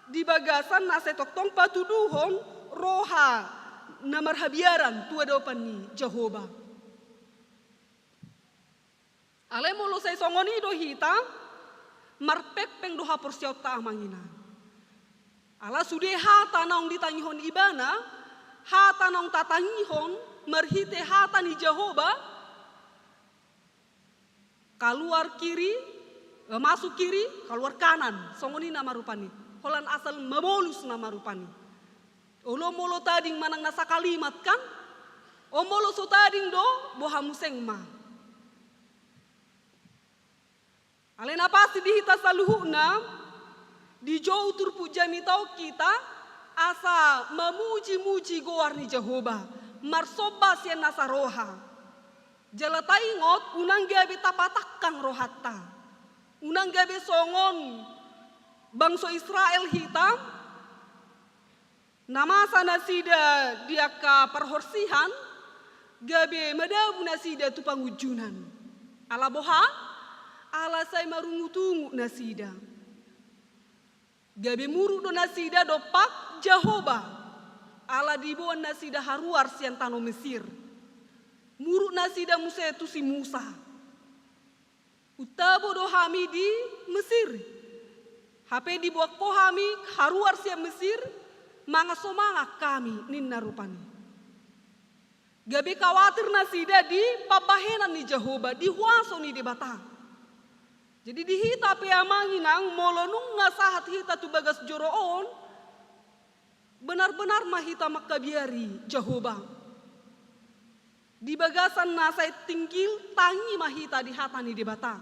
di bagasan na sai tongtong patuduhon roha na marhabiaran tu adopan ni Jahowa. Alai molo sai songon i do hita, marpengpeng do haporseaonta, amang inang. Ala sude hata naung ditangihon ibana, hata naung tatangihon marhite hata ni Jahowa, kaluar kiri, eh, masuk kiri, kaluar kanan, songon i nama rupani. Holan asal mamolus nama rupani. Olo molo tading manang na sakalimat kan? O molo so tading do, boha museng ma. Alai na pasti di hita saluhutna, dijou turpuk jamita on hita, asa mamuji-muji goar ni Jahowa, marsomba sian nasa roha. Jala taingot, unang gabe tapatangkang rohanta. Unang gabe songon bangso Israel hita, na masa nasida di angka parhorsihan, gabe madabu nasida tu pangunjunan. Ala boha? Ala sai marungutungut nasida. Gabe muruk do nasida dompak Jahowa, ala diboan nasida haruar sian tano Mesir. Muruk nasida muse tu si Musa. Untabo do hami di Mesir. Hape diboan ho hami haruar sian Mesir, mangan so mangan hami, ninna rupani. Gabe kawatir nasida di pambahenan ni Jahowa, di huaso ni Debata. Jadi di hita pe amang inang, molo nunga sahat hita tu bagas joro on, benar-benar ma hita mangkabiari Jahowa. Di bagasan na sai tinggil, tangi ma hita di hata ni Debata.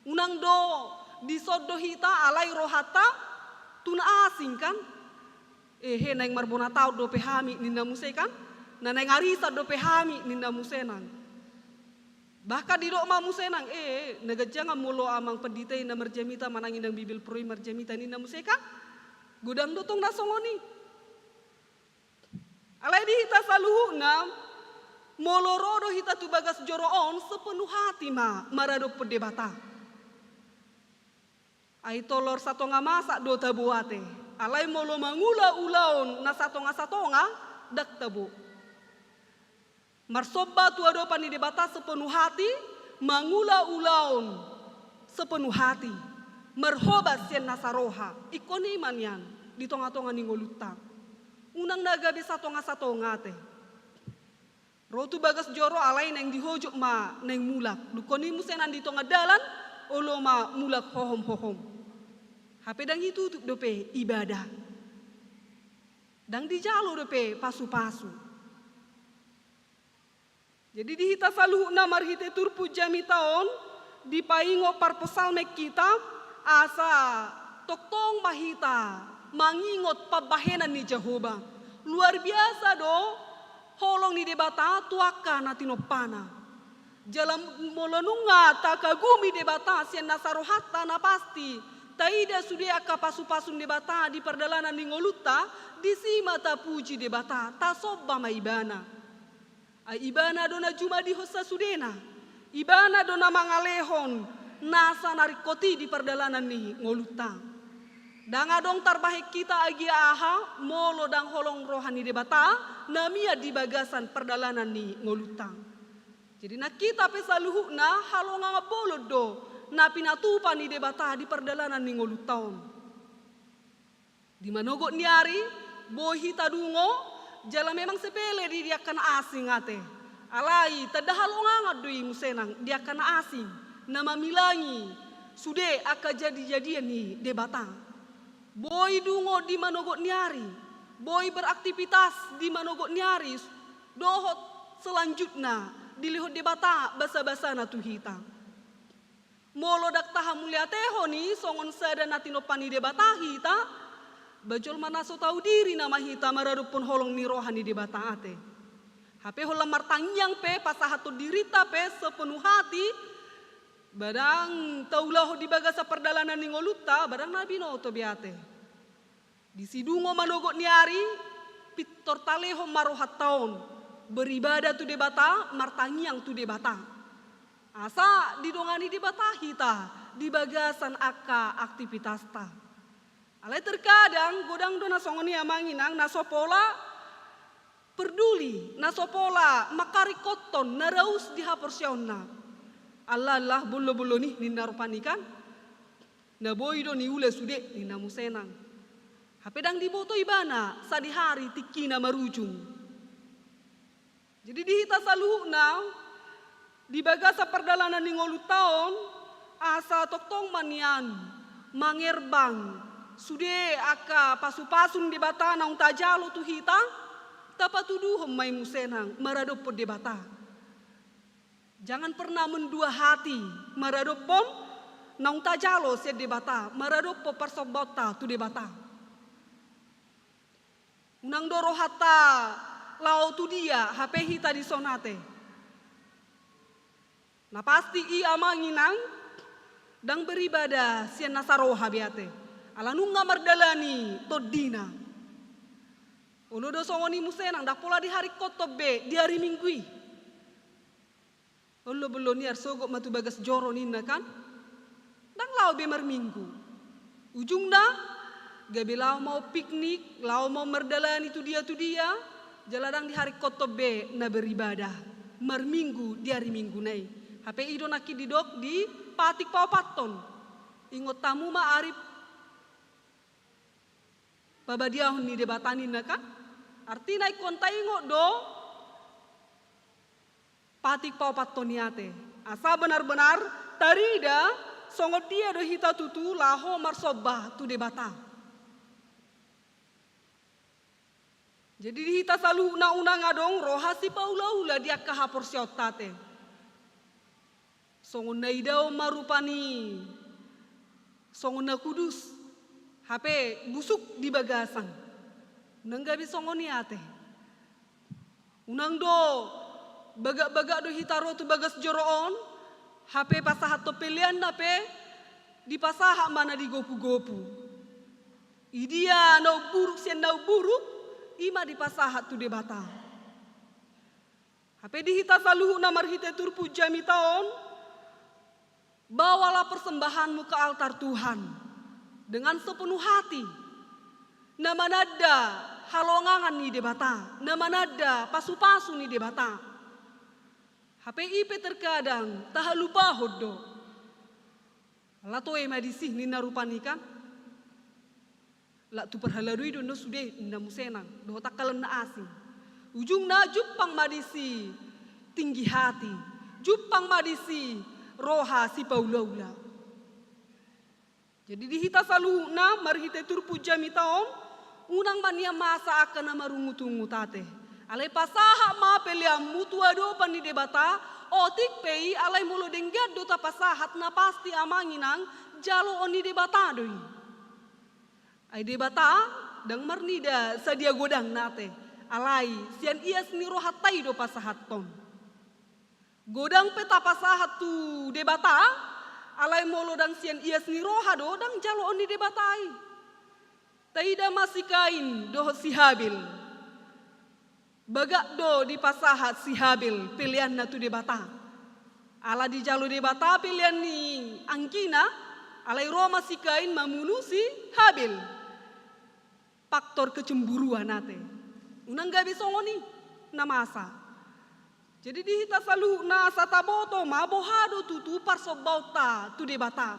Unang do dison do hita alai rohanta tu na asing kan? Ehe, naeng marbona taon dope hami ninna muse kan? Na naeng arisan dope hami ninna muse nang. Bahkan didok ma muse nang, eh, na ganjang molo amang pandita i na marjamita manang inang bibelvrouw i marjamita ninna muse kan? Godang do tong na songon i. Alai di hita saluhutna, molo ro do hita tu bagas joro on, sepenuh hati ma maradophon Debata. Ai tolor satonga masa do tabo ate. Alai molo mangula ulaon na satonga-satonga, ndang tabo. Marsomba tu adopan ni Debata sepenuh hati, mangula ulaon sepenuh hati, marhobat sian nasa roha, ingkon i ma nian di tonga-tonga ni ngolunta. Unang na gabe satonga-satonga ate. Ro tu bagas joro alai naeng dihojok ma naeng mulak. Dungkon i muse nang di tonga dalan, olo ma mulak hohom-hohom. Hape ndang itutup dope ibadah. Ndang dijalo dope pasu-pasu. Jadi di hita saluhutna marhite turpuk jamita on, dipaingot parpsalmen hita, asa tongtong ma hita mangingot pambahenan ni Jahowa. Luar biasa do holong ni Debata tu angka na tinompana. Jala molo nunga takagumi Debata sian nasa rohanta, na pasti taida sude angka pasu-pasu ni Debata di pardalanan ni ngolunta, disi ma tapuji Debata, tasomba ma Ibana. Ai Ibana do na jumadihon sasudena. Ibana do na mangalehon nasa na ringkot i di pardalanan ni ngolunta. Ndang adong tarbahen hita agia aha, molo ndang holong roha ni Debata na mian di bagasan pardalanan ni ngolunta. Jadi nang hita pe saluhutna halongangan bolon do na pinatupa ni Debata di pardalanan ni ngolunta on. Di manogot ni ari, boi hita dungo, jala memang sepele do i di angka na asing ate. Alai tanda halongangan do i muse nang di angka na asing, na mamilangi sude angka jadi-jadian ni Debata. Boi dungo di manogot ni ari, boi beraktivitas di manogot ni ari, dohot selanjutna dilehon Debata basa-basana tu hita. Molo ndang tahamauliatehon i songon sada na tinompa ni Debata hita, ba jolma na so tau diri nama hita maradophon holong ni roha ni Debata ate. Hape holan martangiang pe, pasahathon dirinta pe sepenuh hati, ba ndang taulahon di bagasan pardalanan ni ngolunta, ba ndang na binoto be ate. Disi dungo manogot ni ari, pintor talehon ma rohanta on, beribadah tu Debata, martangiang tu Debata. Asa didongani Debata hita di bagasan angka aktivitasta. Alai terkadang godang do na songon i amang inang, na so pola perduli, na so pola mangkaringkothon na raus di haporseaonna. Allah, Allah, bollo-bollo ni ninna rupani kan. Na boi do niula sude ninna muse nang. Hape ndang diboto ibana sadihari tingkina marujung. Jadi di hita saluhutna, di bagasan pardalanan ni ngolunta on, asa tongtong ma nian mangerbang sude angka pasu-pasu ni Debata naung tajalo tu hita, tapatuduhon ma i muse nang maradophon Debata. Jangan pernah mendua hati maradophon naung tajalo sian Debata, maradophon parsombaonta tu Debata. Unang do rohanta laho tu dia, hape hita dison ate. Na pasti i amang inang, ndang beribadah sian na saroha be ate, ala nunga mardalani tondina. Olo do songon i muse nang, ndang pola diharingkothon be di ari Minggu i. Olo, belum ni arsogot ma tu bagas joro ninna kan. Ndang laho be marminggu. Ujungna, gabe laho ma on piknik, laho ma on mardalani tu dia tu dia, jala ndang diharingkothon be na beribadah marminggu di ari Minggu nai. Hape i do nangkin didok di patik paopathon. Ingot hamu ma ari pabadiahon ni Debata ninna kan. Artina ingkon taingot do patik paopathon i ate, asa benar-benar tarida songon dia do hita tutu laho marsomba tu Debata. Jadi di hita saluhutna unang adong roha sipaulaula di angka haporseaonta ate. Songon na idaon ma rupani songon na kudus, hape busuk di bagasan. Unang gabe songon i ate. Unang do bagak-bagak do hita ro tu bagas joro on, hape pasahathon peleanna pe dipasahat ma na digopu-gopu. Idia na umburuk sian na umburuk, i ma dipasahat tu Debata. Hape di hita saluhutna marhite turpuk jamita on, bawalah persembahanmu ke altar Tuhan dengan sepenuh hati, na mananda halongangan ni Debata, na mananda pasupasu ni Debata. Hape i pe terkadang tahalupahon do. Ala toe ma disi ninna rupani kan. Lak tu parhalado i do na sude ninna muse nang, dohot angka na asing. Ujungna jumpang ma disi tinggi hati, jumpang ma disi roha sipaulaula. Jadi di hita saluhutna marhite turpuk jamita on, unang ma nian masa angka na marungut-ungut ate. Alai pasahat ma peleanmu tu adopan ni Debata, otik pe i alai molo denggan do tapasahat na pasti amang inang jaloon ni Debata do i. Ai Debata ndang marnida sadia godangna ate, alai sian ias ni rohanta i do pasahathon. Godang pe tapasahat tu Debata, alai molo ndang sian ias ni roha do ndang jaloon ni Debata i. Taida ma si Kain dohot si Habil. Bagak do dipasahat si Habil peleanna tu Debata. Ala dijalo Debata pelean ni anggina, alai ro ma si Kain mamunu si Habil. Faktor kecemburuan ate. Unang gabe songon i na masa. Jadi di hita saluhutna asa taboto ma boha do tutu parsombaonta tu Debata.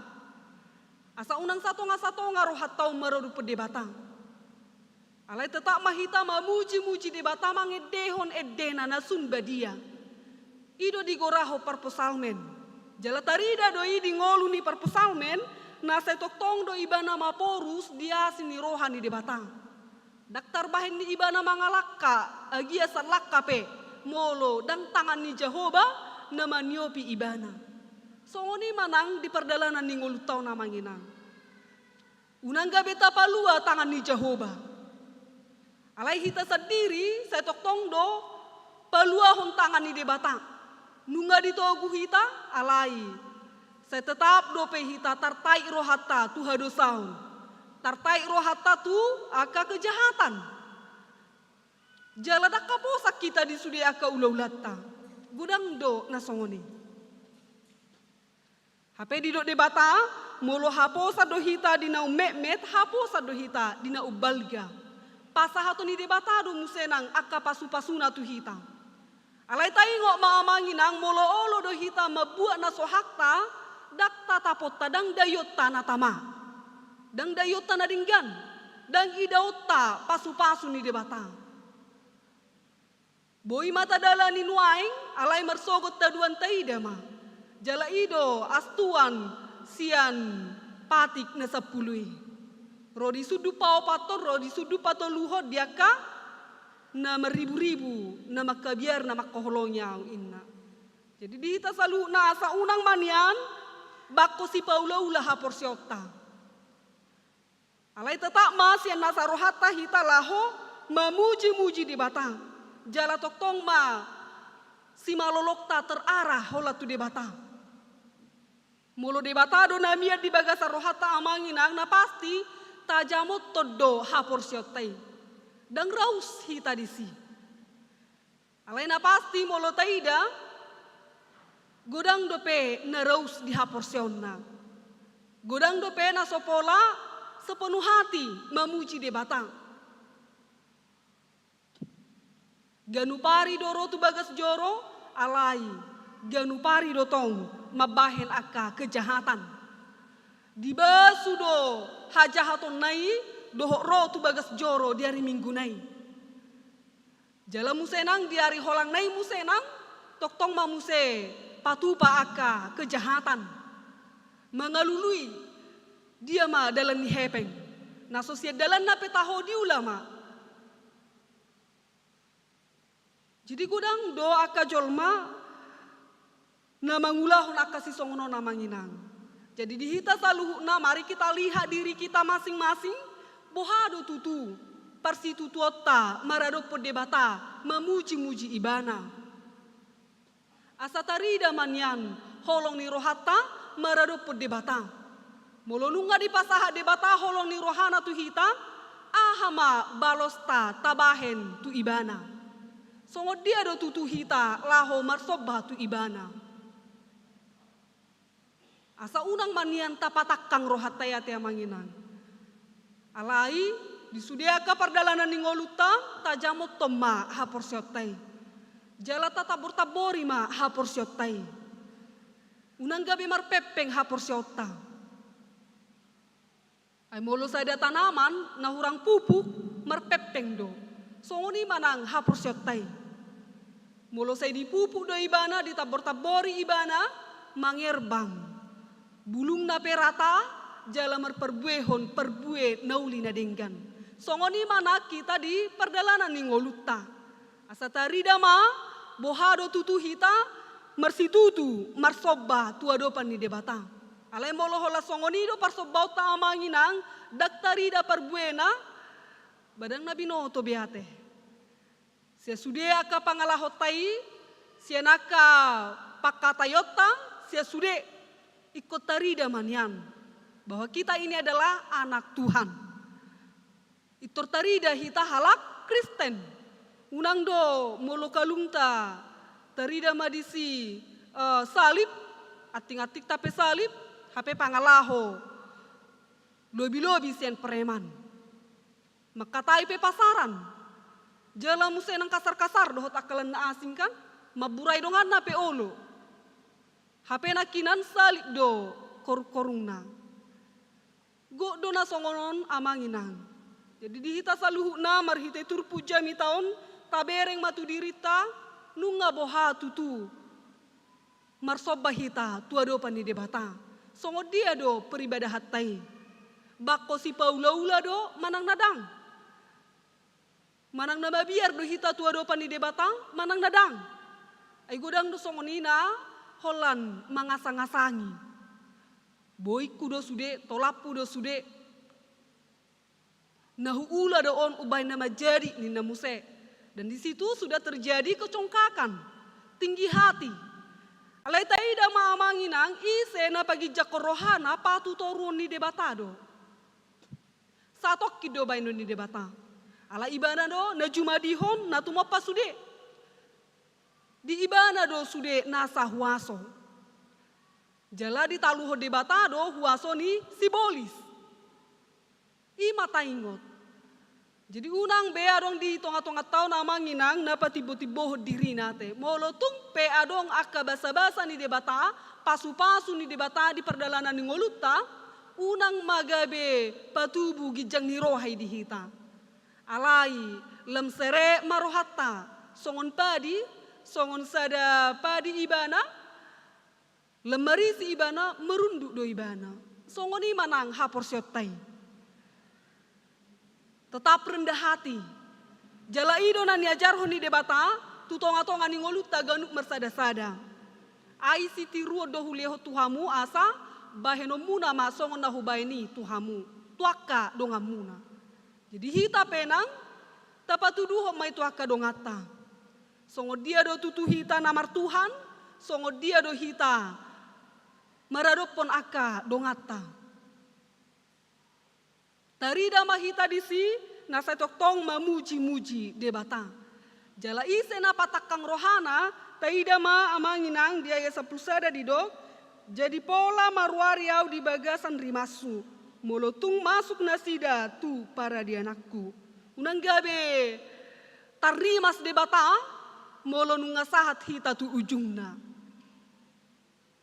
Asa unang satonga-satonga rohanta on maradophon Debata. Alai tetap ma hita mamuji-muji Debata mangendehon endena na sun badia. I do digorahon parpsalmen. Jala tarida do i di ngolu ni parpsalmen, na sai tongtong do ibana maporus di asi ni roha ni Debata. Ndang tarbahen ni ibana mangalangka, agia salangka pe, molo ndang tangan ni Jahowa na maniopi ibana. Songon i ma nang di pardalanan ni ngolunta on amang inang. Unang gabe tapalua tangan ni Jahowa. Alai hita sandiri sai tongtong do paluahon tangan ni Debata. Nunga ditogu hita, alai sai tetap dope hita tartaik rohanta tu hadosaon. Tartaik rohanta tu angka kejahatan. Jala ndang haposan hita di sude angka ulaulanta. Godang do na songon i. Hape didok Debata, molo haposan do hita di na ummetmet, haposan do hita di na umbalga. Pasahaton ni Debata do muse nang angka pasupasuna tu hita. Alai taingot ma amang inang, molo olo do hita mambuat na so hakta, ndang tataponta, ndang daionta na tama. Ndang daionta na denggan, ndang idaonta pasupasu ni Debata. Boi ma tadalani nuaeng, alai marsogot taduan taida ma. Jala i do astuan sian patik na sampulu i. Ro di sundut paopathon, ro di sundut patoluhon di angka na marriburibu, na mangkabiar, na mangkaholongi au inna. Jadi di hita saluhutna asa unang ma nian bangko sipaulaula haporseaonta. Alai tetap ma sian nasa rohanta hita laho mamujimuji Debata. Jala tongtong ma simalolongta terarah holan tu Debata. Molo Debata do na mian di bagasan rohanta amang inang, na pasti tajamothon do haporseaonta i. Ndang raus hita disi. Alai na pasti molo taida, godang dope na raus di haporseaonna. Godang dope na so pola sepenuh hati mamuji Debata. Ganup ari do ro tu bagas joro, alai ganup ari do tong mambahen angka kejahatan. Dibasu do hajahatonna i dohot ro tu bagas joro di ari Mingguna i. Jala muse nang di ari holangna i muse nang tongtong ma muse patupa angka kejahatan. Mangalului dia ma dalan ni hepeng. Na so sian dalanna pe taho diula ma. Jadi godang do angka jolma na mangulahon angka sisongon on amang inang. Jadi di hita saluhutna mari kita lihat diri kita masing-masing, boha do tutu parsitutuonta maradophon Debata, mamuji-muji Ibana. Asa tarida ma nian holong ni rohanta maradophon Debata. Molo nunga dipasahat Debata holong ni rohana tu hita, aha ma balosta tabahen tu Ibana? Songon dia do tutu hita laho marsomba tu Ibana? Asa unang ma nian tapatangkang rohanta i ate amang inang. Alai di sude angka pardalanan ni ngolunta tajamothon ma haporseaonta i. Jala tatambor-tambori ma haporseaonta i. Unang gabe marpengpeng haporseaonta. Ai molo sada tanaman na hurang pupuk, marpengpeng do. Songon i ma nang haporseaonta i. Molo sai dipupuk do ibana, ditambor-tambori ibana, mangerbang. Bulungna pe rata, jala marparbuehon parbue na uli na denggan. Songon i ma nang hita di pardalanan ni ngolunta. Asa tarida ma, boha do tutu hita marsitutu, marsomba tu adopan ni Debata. Alai molo holan songon i do parsombaonta amang inang, ndang tarida parbuena, ba ndang na binoto be ate. Sian sude angka pangalahonta i, sian angka pangkataionta, sian sude ingkon tarida ma nian bahwa kita ini adalah anak Tuhan. Pintor tarida hita halak Kristen. Unang do molo kalungta tarida ma disi, eh, salib, anting-antingta pe salib, hape pangalaho lobi-lobi sian preman. Mangkatai pe pasaran. Jala muse nang kasar-kasar dohot angka lan na asing kan, mamburai donganna pe olo. Hape nangkinan salib do korung-korungna. Gok do na songon on amang inang. Jadi di hita saluhutna marhite turpuk jamita on, tabereng ma tu dirinta, nunga boha tutu marsomba hita tu adopan ni Debata. Songon dia do peribadahanta i? Bangko sipaula-ula do manang na ndang? Manang na mabiar do hita tu adopan ni Debata manang na ndang? Ai godang do songon i na holan mangasa-ngasangi. Boingku do sude, tolapku do sude. Na huula do on umbahen na manjadi ninna muse. Dan di situ sudah terjadi kecongkakan, tinggi hati. Alai taida ma amang inang, ise na paginjangkon rohana patutoruon ni Debata do. Satongkin do baenon ni Debata. Ala ibana do na jumadihon na tumompa sude. Di ibana do sude nasa huaso. Jala ditaluhon Debata do huaso ni sibolis. I ma taingot. Jadi unang be adong di tonga-tonganta on amang inang na patimbo-timbohon dirina ate. Molo tung pe adong angka basa-basa ni Debata, pasu-pasu ni Debata di pardalanan ni ngolunta, unang ma gabe patubu ginjang ni roha i di hita. Alai lam serep ma rohanta, songon padi, songon sada padi ibana, lam marisi ibana, marunduk do ibana. Songon i ma nang haporseaonta i. Tetap rendah hati. Jala i do na niajarhon ni Debata tu tonga-tonga ni ngolunta ganup marsada-sada. Ai sitiruon do hulehon tu hamu asa bahenonmuna ma songon na hubahen i tu hamu, tu angka donganmuna. Jadi hita pe nang tapatuduhon ma i tu angka donganta. Songon dia do tutu hita na martuhan, songon dia do hita maradophon angka donganta. Tarida ma hita disi na sai tongtong mamuji-muji Debata. Jala ise na patangkang rohana, taida ma amang inang di ayat sampulu sada didok, jadi pola maruari ahu di bagasan rimashu, molo tung masuk nasida tu paradiananku. Unang gabe tarrimas Debata, molo nunga sahat hita tu ujungna.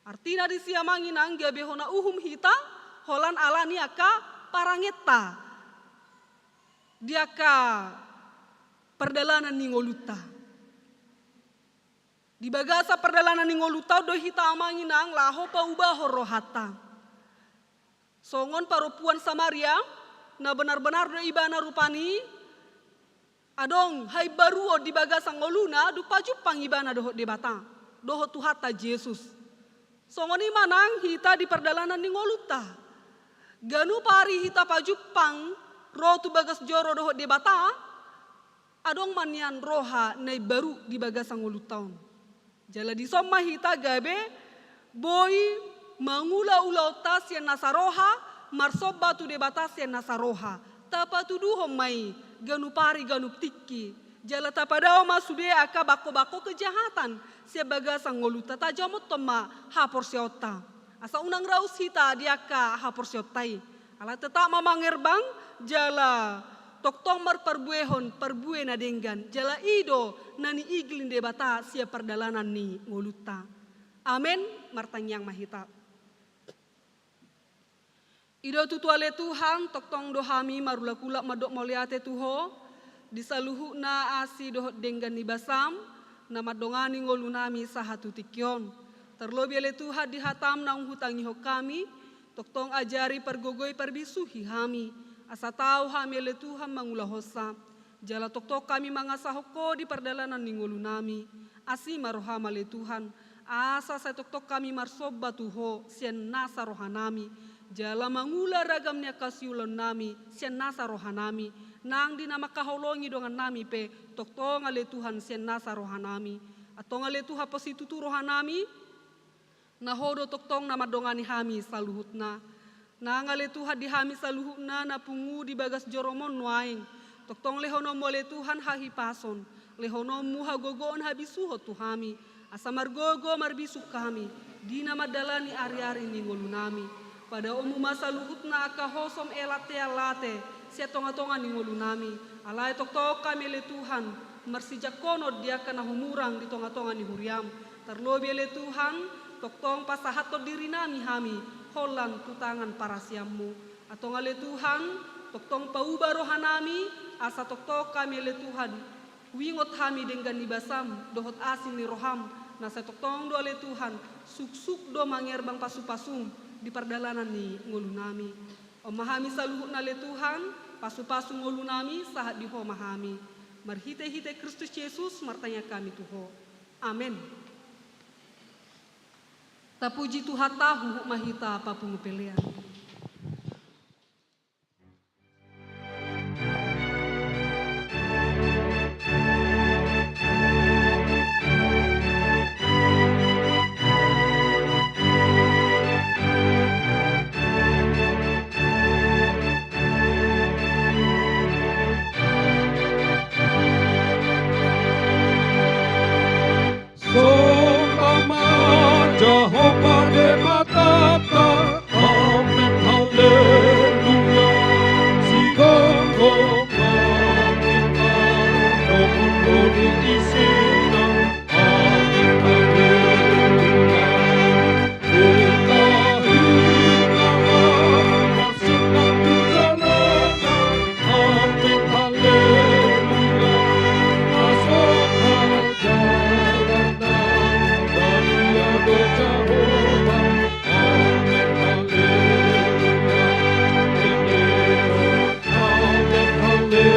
Artina disi amang inang gabe hona uhum hita, holan ala ni angka parangenta di angka pardalanan ni ngolunta. Di bagasan pardalanan ni ngolunta on do hita amang inang laho paubahon rohanta. Songon parompuan Samaria, na benar-benar do ibana rupani, adong haimbaruon di bagasan ngoluna, dung pajumpang ibana dohot Debata, dohot Tuhanta Jesus. Songon i ma nang hita di pardalanan ni ngolunta. Ganup ari hita pajumpang ro tu bagas joro dohot Debata, adong ma nian roha na imbaru di bagasan ngolunta on. Jala dison ma hita gabe boi mangula ulaonta sian nasa roha, marsomba tu Debata sian nasa roha. Tapatuduhon ma i ganup ari ganup tingki. Jala tapadao ma sude angka bangko-bangko kejahatan sian bagasan ngolunta, tajamothon ma haporseaonta. Asa unang raus hita di angka haporseaonta i. Alai tetap ma mangerbang jala tongtong marparbuehon parbue na denggan, jala i do na niigil ni Debata sian pardalanan ni ngolunta. Amen. Martangiang ma hita. I do tutu ale Tuhan, tongtong do hami marulak-ulak mandok mauliate tu Ho, di saluhutna asi dohot denggan ni basaM, na mandongani ngolunami sahat tu tingki on. Tarlobi ale Tuhan di hataM naung hutangihon hami, tongtong ajari, pargogoi, parbisuhi hami, asa tau hami ale Tuhan mangulahonsa. Jala tongtong hami mangasahon Ho di pardalanan ni ngolunami. Asi ma rohaM ale Tuhan, asa sai tongtong hami marsomba tu Ho sian nasa rohanami. Jala mangula ragam ni angka siulaonnami sian nasa rohanami. Nang di na mangkaholongi dongannami pe, tongtong ale Tuhan sian nasa rohanami. Antong ale Tuhan, pos situtu rohanami, na Ho do tongtong na mandongani hami saluhutna. Nang ale Tuhan, di hami saluhutna na pungu di bagas joroMon nuaeng, tongtong lehononMu ale Tuhan hahipason, lehononMu hagogoon, habisuhon tu hami, asa margogo marbisuk hami di na mandalani ari-ari ni ngolunami. PadaonMu ma saluhutna angka hosom, elate-elate sian tonga-tonga ni ngolunami. Alai tongtong hami ale Tuhan marsijangkonon di angka na humurang di tonga-tonga ni huriaM. Tarlobi ale Tuhan, tongtong pasahathon dirinami hami holan tu tangan parasianMu. Antong ale Tuhan, tongtong pauba rohanami, asa tongtong hami ale Tuhan huingot hami denggan ni basaM dohot asi ni rohaM, na sai tongtong do ale Tuhan suksuk do mangerbang pasu-pasuM di pardalanan ni ngolunami. On ma hami saluhutna ale Tuhan, pasu-pasu ngolunami sahat di Ho ma hami. Marhite-hite Kristus Jesus martangiang hami tu Ho. Amen. Tapuji Tuhanta, huhut ma hita papungu pelean. Somba ma Jahowa Debatanta. Amen, haleluya. Sigomgom ma hita dohot do di isina. Amen, haleluya. Hita hinga ma marsilang tu jolona. Amen, haleluya. Asa hajalan na badia do Jahowa. Amen, haleluya. Amen, haleluya. Amen, haleluya.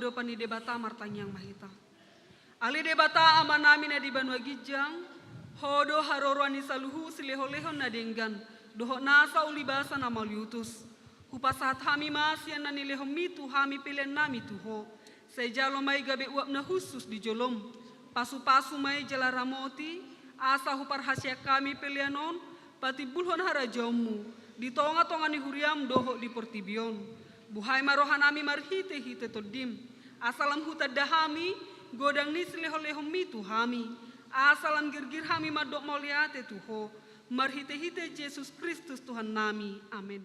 adopan ni Debata martangiang ma hita. Ale Debata Amanami na di banua ginjang, Ho do haroroan ni saluhut silehonlehon na denggan dohot nasa ulibasa na mauliutus. Hupasahat hami ma sian na nilehonMi tu hami peleannami tu Ho. Sai jalo ma i gabe uap na hushus di jolom. Pasupasu ma i jala ramoti, asa huparhaseang hami pelean on patimbulhon harajaonMu di tongatonga ni huriaM dohot di portibi on. Buhai ma rohanami marhitehite TondiM, asa lam hutanda hami godang ni silehonlehonMi tu hami, asa lam girgir hami mandok mauliate tu Ho, marhitehite Jesus Kristus Tuhannami. Amen.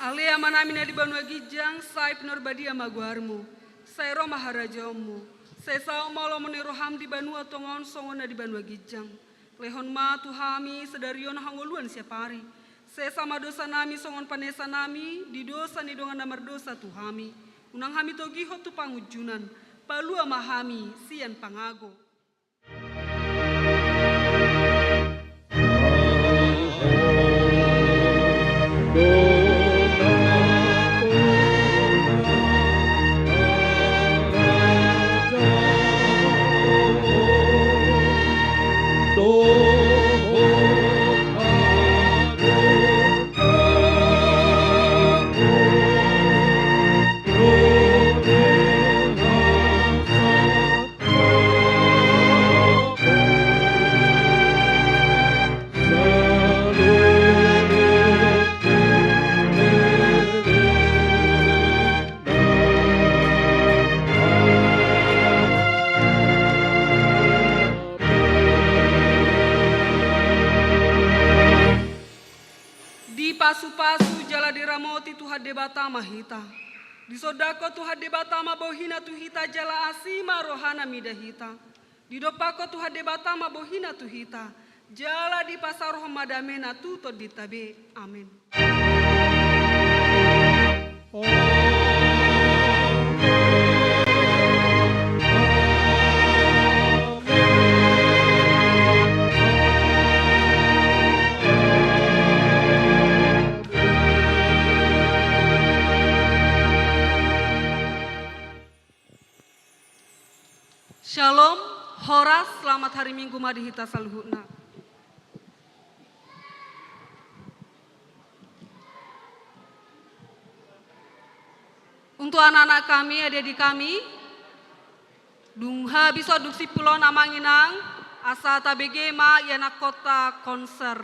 Ale Amanami na di banua ginjang, sai pinarbadia ma goarMu. Sai ro ma harajaonMu. Sai saut ma lomo ni rohaM di banua tonga on songon na di banua ginjang. Lehon ma tu hami sadari on hangoluan siapari. Sesa ma dosanami songon panesanami di dosa ni dongan na mardosa tu hami. Unang hami togihon tu pangunjunan. Palua ma hami sian pangago. Dipasupasu jala diramoti Tuhan Debata ma hita. Disondangkon Tuhan Debata ma bohiNa tu hita jala asi ma rohaNa mida hita. Didompakkon Tuhan Debata ma bohiNa tu hita, jala dipasaorhon ma dameNa tu tondinta be. Amen. Shalom, horas, selamat hari Minggu ma di hita saluhutna. Untuk anak-anak kami, adik-adik kami, dung habis on dung simpul on amang inang, asa tabege ma ianakhonta konser.